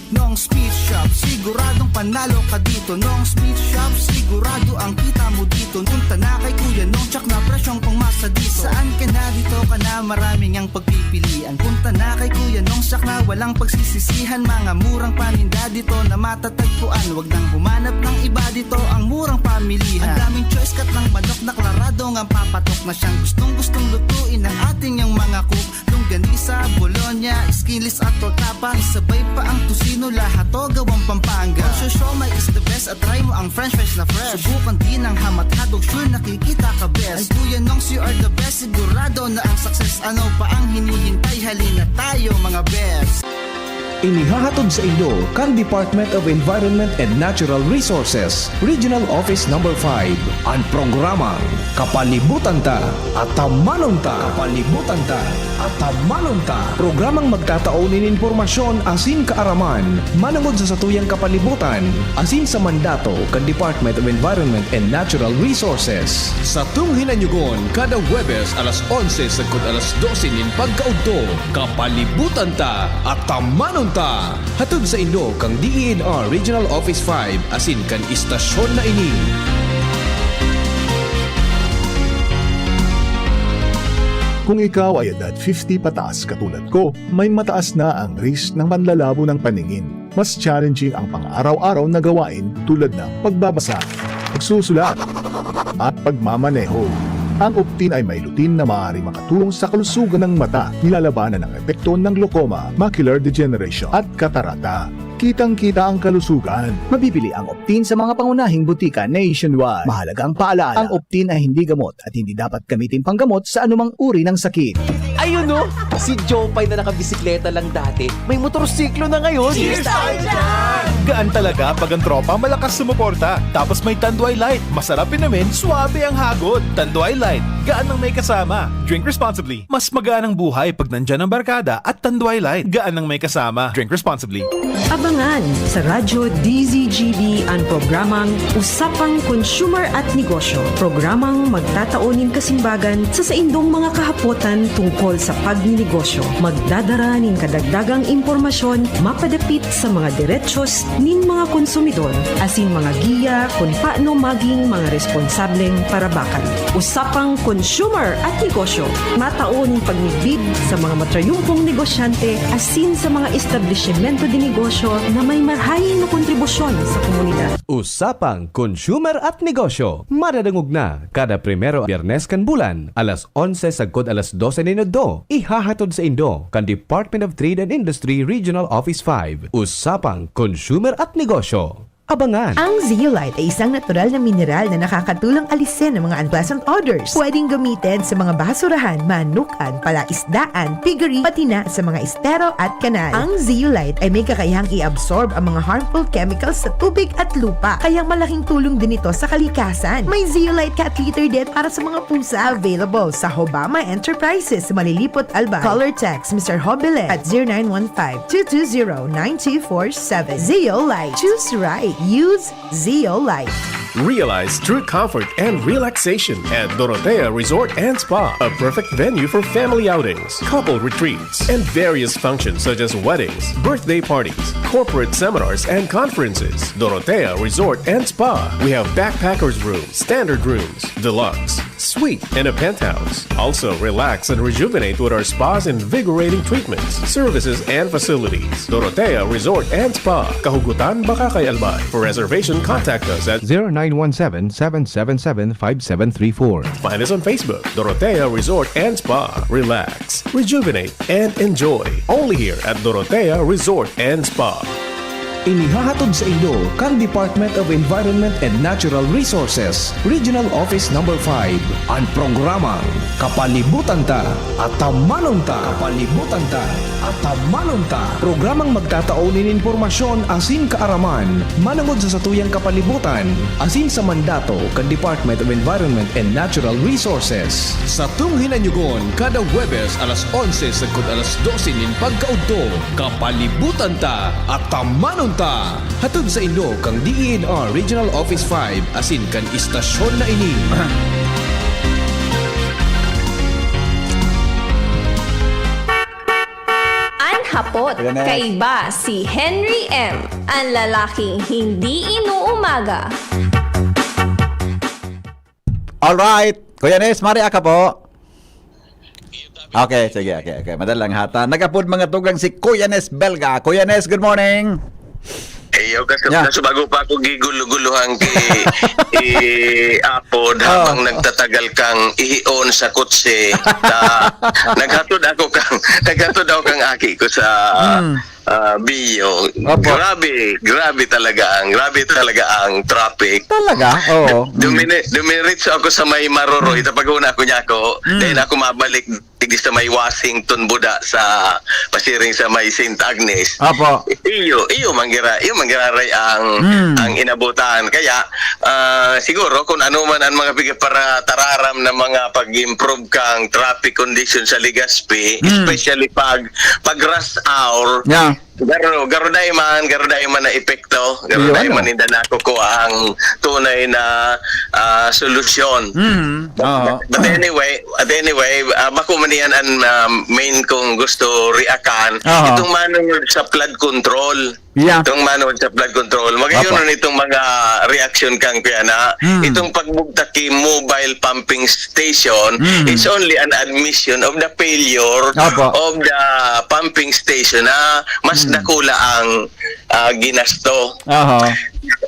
Nong's Meat Shop, siguradong panalo ka dito. Nong's Meat Shop, sigurado ang kita mo dito. Punta na kay Kuya Nong, tsak na presyong pangmasa dito. Saan ka na, dito ka na, maraming ang pagpipilian. Punta na kay Kuya Nong, tsak na walang pagsisisihan. Mga murang paninda dito na matatagpuan. Wag nang humanap ng iba, dito ang murang pamilihan. Ang daming choice, cut ng manok na klaradong ang papatok na siyang gustong-gustong lutuin ng ating yang mga cook. Longganisa, bologna, skinless at tortapa. Isabay pa ang tocino, lahat to gawang Pampanga. Ang siomai is the best at try mo ang french fries na fresh. Subukan din ang ham at hotdog, sure nakikita ka best. Ang Kuya Nongs, you are the best, sigurado na ang success. Ano pa ang hinihintay? Halina tayo, mga best. Inihahatod saindo kan Department of Environment and Natural Resources, Regional Office Number five, an programang Kapalibutan Ta, Atamanon Ta. Kapalibutan Ta, Atamanon Ta. Programang magtatao nin impormasyon asin kaaraman manongod sa satuyang kapalibutan asin sa mandato kan Department of Environment and Natural Resources. Satong hinanyugon kada Huwebes alas onse sagkod alas dose nin pagkaudto. Kapalibutan Ta, Atamanon Ta. Hatod saindo kan D E N R Regional Office five asin kan istasyon na ini. Kung ikaw ay edad fifty pataas katulad ko, may mataas na ang risk ng panlalabo ng paningin. Mas challenging ang pang-araw-araw na gawain tulad ng pagbabasa, pagsusulat, at pagmamaneho. Ang Optin ay may lutein na maaaring makatulong sa kalusugan ng mata, nilalabanan ang epekto ng glaucoma, macular degeneration, at katarata. Kitang-kita ang kalusugan. Mabibili ang Optin sa mga pangunahing butika nationwide. Mahalagang paalala, ang Optin ay hindi gamot at hindi dapat gamitin panggamot sa anumang uri ng sakit. Ayun, no? Si Jopay na nakabisikleta lang dati, may motorsiklo na ngayon. Cheers tayo dyan! Gaan talaga pag ang tropa malakas sumuporta. Tapos may Tanduay Light, masarap inumin, suabe ang hagod. Tanduay Light, gaan ng may kasama. Drink responsibly. Mas magaan ang buhay pag nandyan ang barkada at Tanduay Light, gaan ng may kasama. Drink responsibly. Abangan sa Radyo D Z G B an programang Usapang Consumer at Negosyo. Programang magtatao nin kasimbagan sa saindong mga kahapotan tungkol sa pagninegosyo. Magdadara nin kadagdagang impormasyon mapadapit sa mga derechos nin mga konsumidor asin mga giya kun paano maging mga responsableng parabakan. Usapang Consumer at Negosyo, matao nin pagmidbid sa mga matrayumpong negosyante asin sa mga establisimento de negosyo na may marahay na kontribusyon sa komunidad. Usapang Consumer at Negosyo, madadangog na kada primero Biyernes kan bulan, alas onse sagkod alas dose nin udto. Ihahatod saindo kan Department of Trade and Industry Regional Office five. Usapang Consumer at Negosyo. Abangan. Ang Zeolite ay isang natural na mineral na nakakatulong alisin ang mga unpleasant odors. Pwedeng gamitin sa mga basurahan, manukan, palaisdaan, piggery, pati na sa mga estero at kanal. Ang Zeolite ay may kakayahang i-absorb ang mga harmful chemicals sa tubig at lupa, kaya malaking tulong din ito sa kalikasan. May Zeolite Cat Litter din para sa mga pusa. Available sa Hobama Enterprises, Malilipot, Albay. Call or text Mister Hobilet at zero nine one five, two two zero, nine two four seven. Zeolite. Choose right. Use Zeolite. Realize true comfort and relaxation at Dorotea Resort and Spa, a perfect venue for family outings, couple retreats, and various functions such as weddings, birthday parties, corporate seminars, and conferences. Dorotea Resort and Spa. We have backpackers room, standard rooms, deluxe, suite, and a penthouse. Also, relax and rejuvenate with our spa's invigorating treatments, services, and facilities. Dorotea Resort and Spa, Kahugutan, Bacacay, Albay. For reservation, contact us at zero nine one seven, seven seven seven, five seven three four. Find us on Facebook, Dorotea Resort and Spa. Relax, rejuvenate, and enjoy. Only here at Dorotea Resort and Spa. Inihahatod sa inyo kan Department of Environment and Natural Resources, Regional Office Number five, an programang Kapalibutan Ta, Atamanon Ta. Kapalibutan Ta, Atamanon Ta. Programang magtatao nin impormasyon asin kaaraman manongod sa satuyang kapalibutan asin sa mandato kan Department of Environment and Natural Resources. Satong hinanyogon kada Huwebes alas onse sagkod alas dose nin pagkaudto. Kapalibutan Ta, Atamanon Ta. Hatod sa inyo kan D E N R Regional Office five asin kan istasyon na ini. An hapot, Ayan na. Kaiba si Henry M, an lalaking hindi inuumaga. Alright. Kuya Nes, mari aka po. Okay, sige, okay, okay. Madali lang hata. Nag-apod mga tugang si Kuya Nes Belga. Kuya Nes, good morning. Iyo, kas-, Yeah. Kaso bago pa ako gigulo-guluhan ki, ki Apod, Oh. habang nagtatagal kang ihion sa kotse, na naghatod ako kang, naghatod ako kang aki ko sa, Hmm. ah, Bio. Opo. Grabe, grabe talaga ang, grabe talaga ang traffic. Talaga? Oo. Dumini-, dumiretso ako sa may Maroroy, Hmm. tapag una ako niya ako, Hmm. then ako mabalik digdi sa may Washington Buda sa pasiring sa may Saint Agnes. Apo. Iyo, iyo mangira, iyo manggiraray ang, Hmm. ang inabutan. Kaya, ah, siguro kung ano man ang mga pigpatararam na mga pag-improve kang traffic condition sa Legazpi, Hmm. especially pag, pag rush hour, Yeah. Garo, garo dai man, garo dai man na epekto, garo Iyo, dai ano? man ninda nakukuha ang tunay na, ah, solusyon. Mm, But, oo. but, but anyway, but anyway, ah, bako man yan ang, ah, main kong gusto reakan. Aha. Itong manungod sa flood control. Yeah. Itong manungod sa flood control. Magayon Apo. nun itong mga reaksyon kang kuya na Mm. itong pagbugtak ki mobile pumping station Mm. is only an admission of the failure Apo. of the pumping station na mas Mm. dakula ang, ah, ginasto. Aha.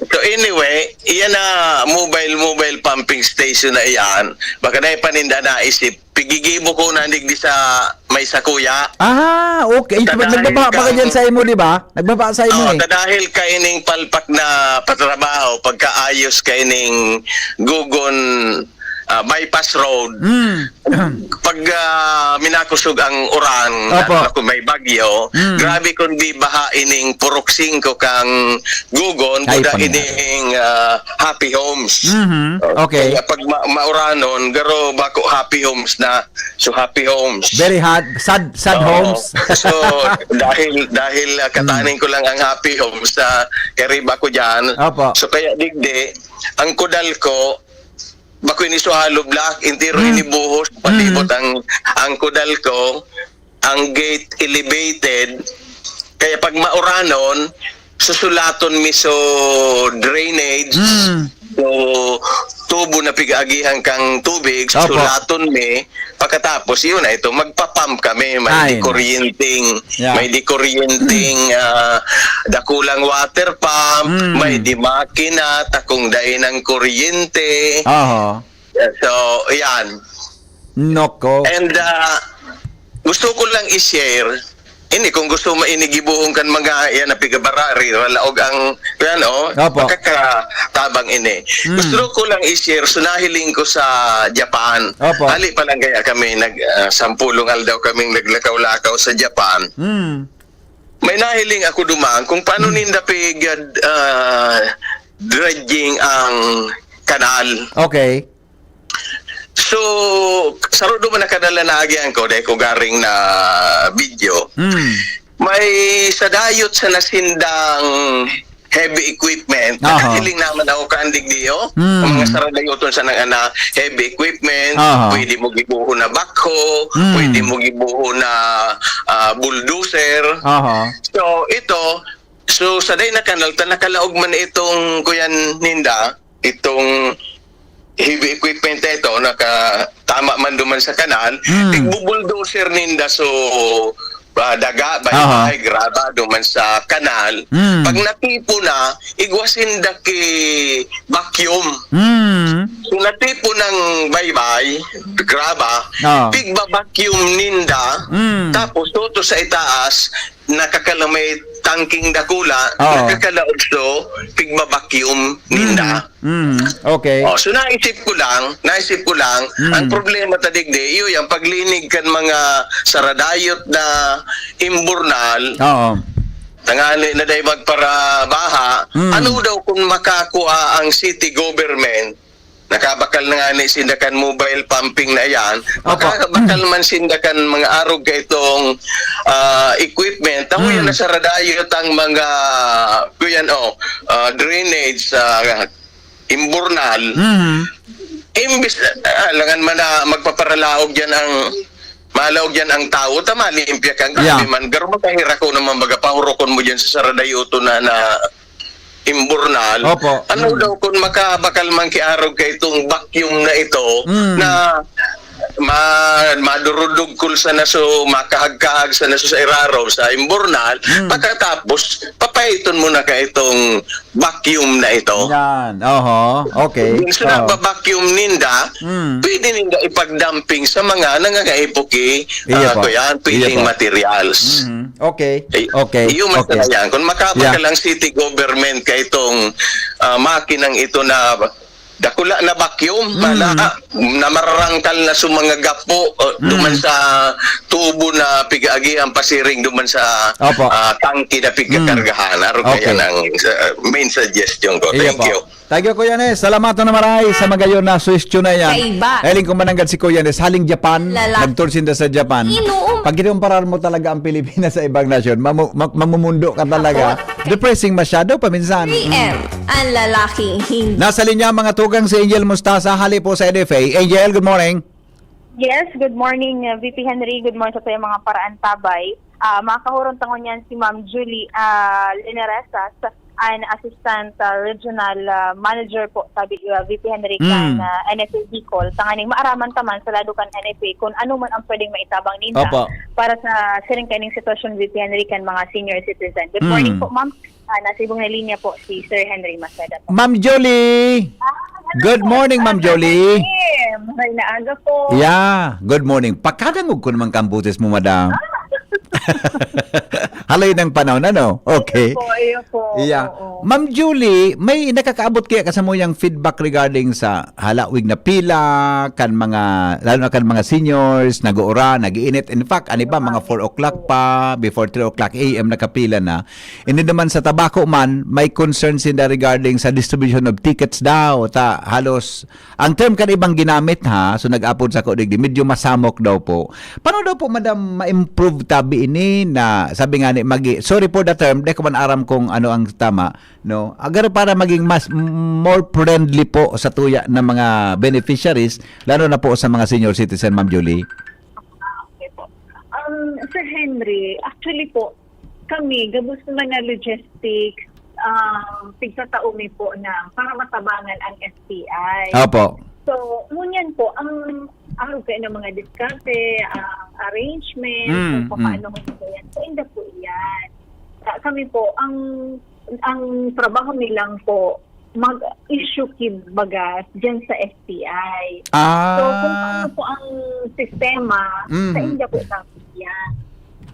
So anyway, iyan na mobile, mobile pumping station na iyan. Baka na ipaninda naisip, pigigibo ko na digdi sa may sakuya. Ah, okay. Ito, Tadahil nagbaba pa ka ka dyan ang sa imo, di ba? Nagbaba sa imo Oo, eh. Tadahil kaining palpak na patrabaho, pagkaayos kaining gugon, ah, bypass road. Mm. Pag, ah, minakusog ang uran, Opo. na kung may bagyo, Mm. grabe kung di baha ining purok singko kang gugon, Ay, buda pangyari. ining, ah, happy homes. Mhm. Okay. Kaya pag ma-, mauranon, garo bako happy homes na. So, happy homes. Very hard, sad, sad Oo. homes. So, dahil, dahil, ah, kataning Mm. ko lang ang happy homes sa kariba ko dyan. Opo. So, kaya digdi, ang kudal ko, bako ini suhalo block, entero Mm. ini buhos, palibot Mm. ang, ang kudal ko, ang gate elevated. Kaya pag mauranon, susulaton mi so drainage, Mm. so tubo na pig-agihan kang tubig, Opo. sulaton mi. Pagkatapos, yun na ito, magpa-pump kami. May Ay, di na. kuryenteng, Yeah. may di kuryenteng, ah, dakulang water pump, Mm. may di makina, takong dai ng kuryente. Oho. So, yan. Noko. And, ah, gusto ko lang i-share, Ini, kung gusto mo, ini gibohon kan mga yan na pigabarari, wala og ang, yan, oh, Opo. Makakatabang ini. Mm. Gusto ko lang i-share, so nahiling ko sa Japan. Opo. Hali pa lang kaya kami, nag, ah, sampulong aldaw kaming naglakaw-lakaw sa Japan. Mm. May nahiling ako duman kung paano Mm. ninda pigad, ah, dredging ang kanal. Okay. So, saro duman nakadala na agian ko, dahil ko garing na video. Mm. May sadayot sa nasindang heavy equipment. Aha. Nakahiling naman ako, kandig diyo. Mm. Ang mga saradayoton sa nang ana, heavy equipment, Aha. pwede mo gibuho na backhoe, Mm. pwede mo gibuho na, ah, bulldozer. Aha. So, ito, so, sa day na kanal, ta nakalaog man itong kuyan ninda, itong heavy equipment na ito, nakatama man duman sa kanal, Mm. igbubulldozer ninda, so, ah, daga, Aha. baybay, graba, duman sa kanal. Mm. Pag natipo na, igwa sinda ki vacuum. Mm. So, natipo ng baybay, graba, Ah. pigba-vacuum ninda, Mm. tapos tuto sa itaas, nakakalamay tangking dakula, Oo. nakakalaog so, pigba-vacuum ninda. Mm. Mm. Okay. Oh, so naisip ko lang, naisip ko lang, Mm. ang problema ta digdi, iyo yang paglinig kan mga saradayot na imburnal, Oo. tangali na day magparabaha, Mm. ano daw kung makakua ang city government, nakabakal na nga ni sinda kan mobile pumping na yan, Opo. makabakal man sinda kan mga arog ka itong, ah, equipment, tahuyan Mm. na saradayot ang mga, kuyan, oh, ah, drainage sa imburnal. Mhm. Imbis, ah, langan man na magpaparalaog yan ang, malaog yan ang tao, ta malimpya kan, grabe Yeah. man, garo makahirak ko naman, magapahurukon mo dyan sa saradayoto na, na imburnal. Opo. Ano Mm. daw kung makabakal man kiarog ka itong vacuum na ito Mm. na ma-, madurudugkol sana so, makahagkahag sana so sa irarom, sa imburnal, Mm. pagkatapos, papaiton mo na ka itong vacuum na ito. Yan. Oho. Okay. Yung sila Oo. ba-vacuum ninda, Mm. pwede ninda ipagdumping sa mga nangangaipo ki, Iya ah, po. kuyan, Iya pwedeng po. materials. Mhm. Okay. Ay, Okay. iyo man Okay. talaga yan. Kung makabakal Yeah. ang city government ka itong, ah, makinang ito na dakula na vacuum, Mm. bala, na mararangkal na sa mga gapo, uh, Mm. duman sa tubo na pig-agi ang pasiring duman sa, Opo. ah, tangke na Mm. pigkakargahan. Aro Okay. kaya ng, uh, main suggestion ko. Iya Thank po. you. Thank you, Kuya Nes. Salamat na maray sa magayon na suwestyon na yan. Kaiba. Hiling ko mananggad si Kuya Nes, haling Japan. Lala. Nagtour sinda sa Japan. Inuom. Pag kinumparar mo talaga ang Pilipinas sa ibang nasyon, mamu-, ma-, mamumundo ka talaga. Depressing masyado paminsan. Three M, Mm. ang lalaking hindi. Nasa linya, mga tugang, si Angel Mostaza, hali po sa N F A. Angel, good morning. Yes, good morning, uh, V P Henry. Good morning sa tuyang mga paraantabay. Ah, makahuron tangon yan si Ma'am Julie, ah, Linaresas, an Assistant, ah, Regional, ah, Manager po, sabi, ah, V P Henry, kan, Mm. ah, N F A Bicol. Tanganing maaraman ka man sa lado kan N F A kung ano man ang pwedeng maitabang ninda Opo. para sa siring kaining sitwasyon, V P Henry, kan mga senior citizen. Good morning Mm. po, ma'am. Ah, nasa ibong na linya po si Sir Henry Maceda po. Ma'am Julie! Ah, hello Good po. morning, Ma'am Ah, Julie. Maray na aga po. Yeah, good morning. Pakadangog ko naman ka ang boses mo, madam. Haloy ng panahon, ano? Okay. Iyo po, iyo po. Yeah. Oo. Ma'am Julie, may nakakaabot kaya ka sa mo yung feedback regarding sa halawig na pila, kan mga, lalo na kan mga seniors, nag-uura, nag-iinit. In fact, ano ba, mga four o'clock pa, before three o'clock A M nakapila na. Hindi naman sa tabako man, may concern sinda regarding sa distribution of tickets daw. Ta, halos, ang term kan ibang ginamit ha, so nag-apod sa ko digdi, medyo masamok daw po. Paano daw po, madam, ma-improve tabi ini na, sabi nga ni, magi-, sorry for the term, di ko man aram kung ano ang tama, no? Agar para maging mas, m-, more friendly po sa tuya ng mga beneficiaries, lalo na po sa mga senior citizen, Ma'am Julie. Okay po. Um, Sir Henry, actually po, kami, gabos naman na logistics, um, pigtatao mi po na para matabangan ang F T I. Opo. So, ngunyan po, ang, ang kayo ng mga diskarte, ang arrangement, Mm, kung paano mm. mo po yan. So, inda po yan. Sa, kami po, ang, ang trabaho nilang po, mag-issue ki bagas dyan sa F T I. Ah. So, kung paano po ang sistema, Mm. sa inda po tapos yan.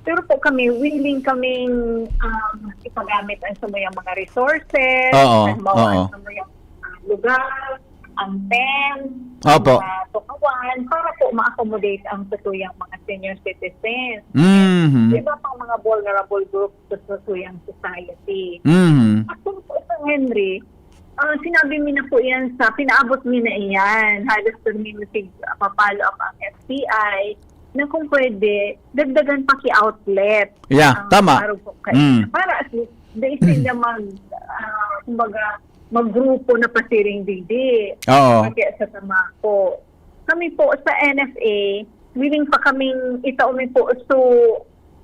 Pero po kami, willing kaming, um, ipagamit ang samuyang mga resources, Oo, halimbawa, oo. ang samuyang, ah, lugar, ang tent, Opo. ang mga tukawan, para po ma-accommodate ang tutuyang mga senior citizens. Mhm. Iba pang mga vulnerable groups sa tutuyang society. Mhm. At kung po sa Henry, ah, sinabi mi na po yan sa, pinaabot mi na iyan. Halos termino sig, ah, pa-follow up ang F T I na kung pwede, dagdagan pa ki outlet. Yeah, Ang tama. araw po kay, Mm. para at least, dahil sila mag, ah, kumbaga, maggrupo na pasiring digdi. Oo. Pati sa Tamako. Kami po sa N F A, willing pa kaming itao mi po so,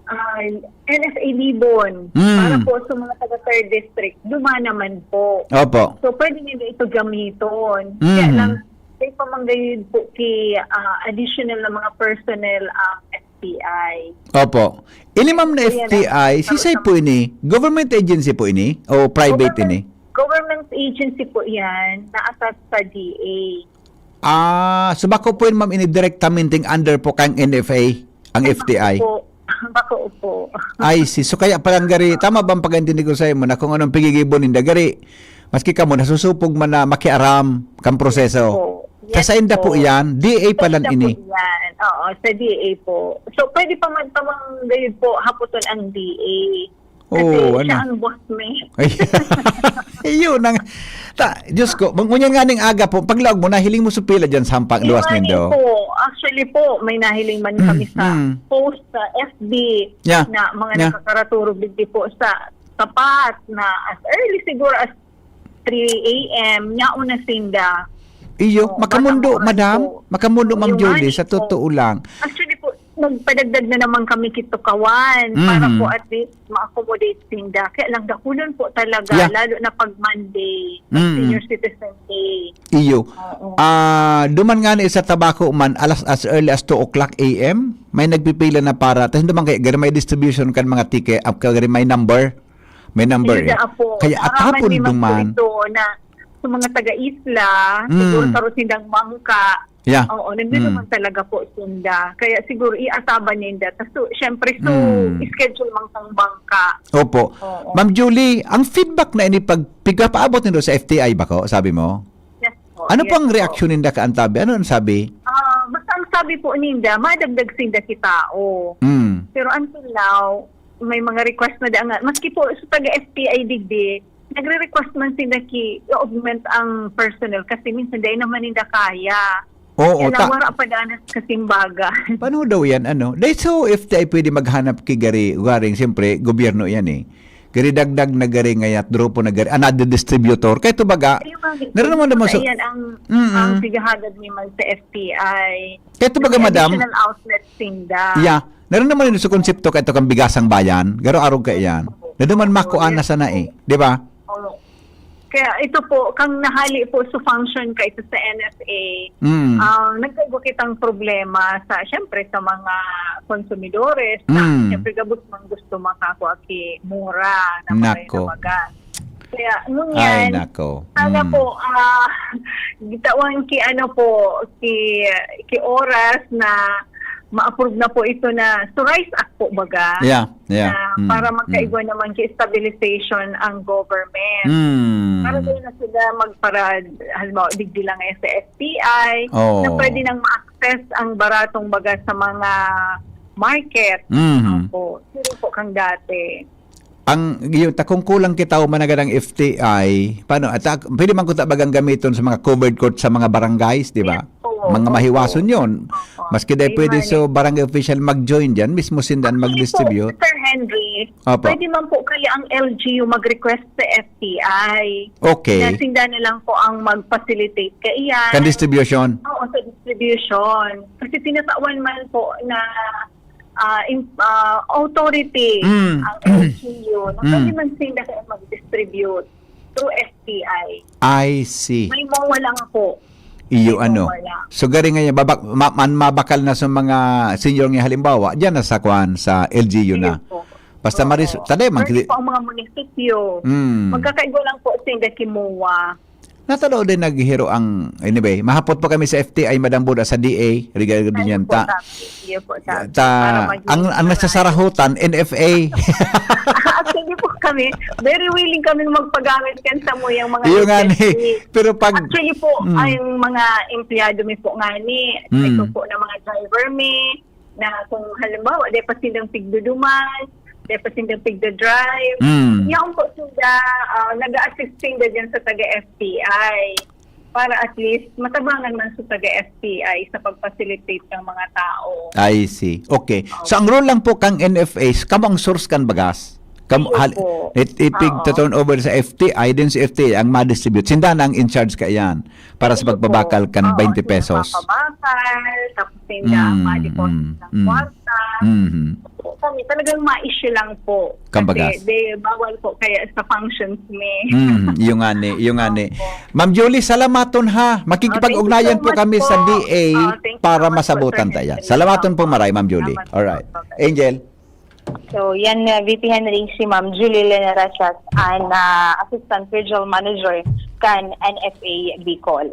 ah, N F A Libon Mm. para po sa mga taga third district. Duma naman po. Opo. So, pwede nila ito gamiton. Mhm. Kaya lang, may pamanggayod po ki, ah, additional na mga personnel ang F T I. Opo. Ini, ma'am, na Ayan F T I, ang- sisay po ini? Government agency po ini? O private ini? Government agency po yan na attached sa D A. Ah, so bako po yun, ma'am, ini direktamente under po kang N F A, ang F T I? Po. Bako po. I see. So kaya parang gari, tama bang pag-intindi ko sa imo na kung anong pigigibo ninda gari, maski kamo nasusupog man na makiaram kang proseso. Po. Yes Sa sainda po po. yan, D A pa lang Sa ini. Po yan. Oo, sa D A po. So, pwede pa man pamanggayod po haputon ang D A. Kasi Oo, siya ano? Ang boss me. Ay, yun ang ta, Diyos ko, mag ngunyan nga ning aga po, paglaog mo, nahiling mo supila dyan sa hampang luwas Mani nindo. Po, actually po, may nahiling man kami sa Mm. post sa F B Yeah. na mga Yeah. Nakakaraturog digdi po sa tapat na as early siguro as three a.m. Nauna sinda. Iyo, Oo, makamundo, batang oras madam. po. Makamundo, ma'am Yung Julie, mani sa po. totoo lang. Actually po, nagpadagdag na naman kami kitukawan para Mhm. po at least ma-accommodate sinda. Kaya lang dakulan po talaga, Yeah. lalo na pag Monday, Mm. Senior Citizen Day. Iyo. Oo. Ah, duman nga ni sa Tabaco man, alas, as early as two o'clock a m, may nagpipila na para, tas duman kaya, gari may distribution kan mga ticket, ah, gari may number. May number. Yun Eh. na po. Kaya Araman atapon ni Ma'am duman. Tito na sa mga taga-isla, Mm. siguro saro sindang bangka. Yeah. Oo, nandun Mm. naman talaga po sinda. Kaya siguro iasaban ninda. Tas so, syempre, so, Mm. schedule man kang bangka. Opo. Oo. Ma'am Julie, ang feedback na ini pag pigpapaabot nindo sa F T I ba ko, sabi mo? Yes po. Ano Yes pang po. reaksyon ninda ka antabi? Ano ang sabi? Ah, basta ang sabi po ninda, madagdag sinda kitao. Mm. Pero until now, may mga request na daan nga. Maski po sa taga-F T I digdi, nagre-request man sinda ki i-augment ang personnel kasi minsan dahil naman ninda kaya. Oo, Kaya lang ta- wala pa daan sa kasimbagan. Paano daw yan, ano? Dahil so, F T I pwede maghanap ki gari, garing, siyempre, gobyerno yan eh. Gari dagdag na gari ngayat, grupo na gari, another distributor. Kaya ito baga, Ayun nga, naroon naman naman sa- ayan ang, Mm-mm. ang pigahagad ni man sa F T I. Kaya ito baga, May madam, additional outlet sinda. yeah, naroon naman yun sa konsepto kaya ito kang bigasang bayan, garo-arog ka yan. Na duman makuha na sana eh, di ba? Oo. Kaya ito po, kang nahali po sa function ka ito sa N F A, Mm. ang nagkaigo kitang problema sa, syempre, sa mga konsumidores, na Mm. syempre, gabos man gusto makakua ki mura na mga Nako. inabaga. Kaya, Ay, ngunyan, nako. sana Mm. po, ah, gitawan ki, ano po, ki, ki oras na ma-approve na po ito na, so rise up po, baga. Yeah, yeah. Na Mm, para mm. magkaigwa naman ki stabilization ang government. Mm. Para doon na sila magparad, halimbawa, digdi lang ngayon sa F T I, Oo. na pwede nang ma-access ang baratong baga sa mga market. Mhm. Opo. Sino po kang dati? Ang, yung takong kulang kita o managan ng F T I, paano, at ak-, pwede man ko tabagang gamiton sa mga covered court sa mga barangays, di ba? Yes po, Mga yes mahiwason po. Yun. Opo. Maski dahil May pwede money. So barangay official mag-join dyan, mismo sindan Actually mag-distribute. Po, Sir Henry, Opo. Pwede man po kaya ang L G U mag-request sa F T I? Okay. Na sinda na lang po ang mag-facilitate kaiyan. Kan distribution. Oo, sa distribution. Kasi tinatawan man po na ah, in, ah, authority Mm. ang L G U na Mm. pwede man sinda kaya mag-distribute through F T I. I see. May MOA lang po. Iyo May ano. MOA lang. So gari nga yan, babak, ma, man, mabakal na sa mga senior nga halimbawa, diyan na sa kwan, sa L G U na. Ayun po. Basta Oo. maris-, tade, mag- Pero po ang mga munisipyo, Mm. magkakaigo lang po sinda ki MOA. Natalo din naghiro ang, anyway, mahapot pa kami sa F T I, Madam Buda, sa D A, regarding Ano yan po, ta. Sir? Sige po, Sir. Ta, Para maging ang, ang nagsasarahutan, N F A. Actually po kami, very willing kami magpagamit kan sa mo yung mga Iyo nga ni. H S C. Pero pag, Actually po, Mm. ang mga empleyado mi po nga ni, Mm. ito po na mga driver mi, na kung halimbawa, di pa silang pigduduman, di pa silang pigdadrive, Mm. yan po sila, ah, nag-a-assist sila dyan sa taga-F T I. Para at least, matabangan man sa taga-F T I sa pag-facilitate ng mga tao. I see. Okay. So, ang role lang po kang N F A, kamo ang source kan bagas? Kamo, Iyo hal, po. it, ipig Oo. turn over sa F T I, then sa F T I ang ma-distribute. Sinda na ang in charge kaiyan para sa Iyo po. pagbabakal kan Oo, twenty sila pesos. Papabakal, tapos sila Mm, ma-deposit mm, ng mm. kwarta. Mhm. Kami talagang ma-issue lang po. Kan Kasi bagas. Di, bawal po kaya sa functions mi. Mm, yung nga ni, yung nga ni. Opo. Ma'am Julie, salamaton ha. Makikipag-ugnayan Oh, thank you so po much kami sa po. D A Oh, thank you para so much po, masabutan Sir tayo. Henry. Salamaton po Opo. maray, Ma'am Julie. Salamat po. Alright. Angel. So, yan, uh, V P Henry, si Ma'am Julie Lena Rachas, an uh, Assistant Regional Manager kan N F A Bicol.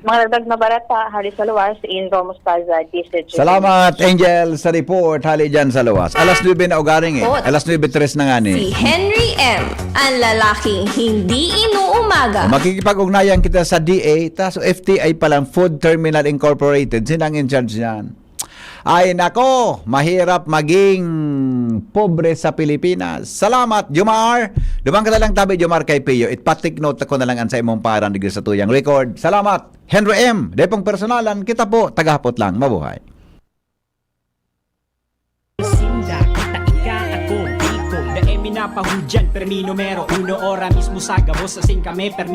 Mga dagdag na barata, hali sa luwas, in Ramos Plaza, D C G. Salamat, Angel, sa report. Hali dyan sa luwas. Alas nuebe na ugaring eh. Report. Alas nuebe tres na nga ni. Si Henry M, ang lalaking hindi inuumaga. Makikipag-ugnayan kita sa D A, ta, so F T I pa lang, Food Terminal Incorporated, sinang in charge niyan? Ay nako, mahirap maging pobre sa Pilipinas. Salamat, Jomar. Duman ka na lang tabi, Jomar, kay Pio. Ipatik note ko na lang an sa imong paran digdi sa tuyang record. Salamat, Henry M. Dai pong personalan, kita po, tagahapot lang. Mabuhay. Sinda, kita, ika, ako, Biko. Dai mi napahudyan, permi numero uno, ora mismo sa gabos, asing kami, permi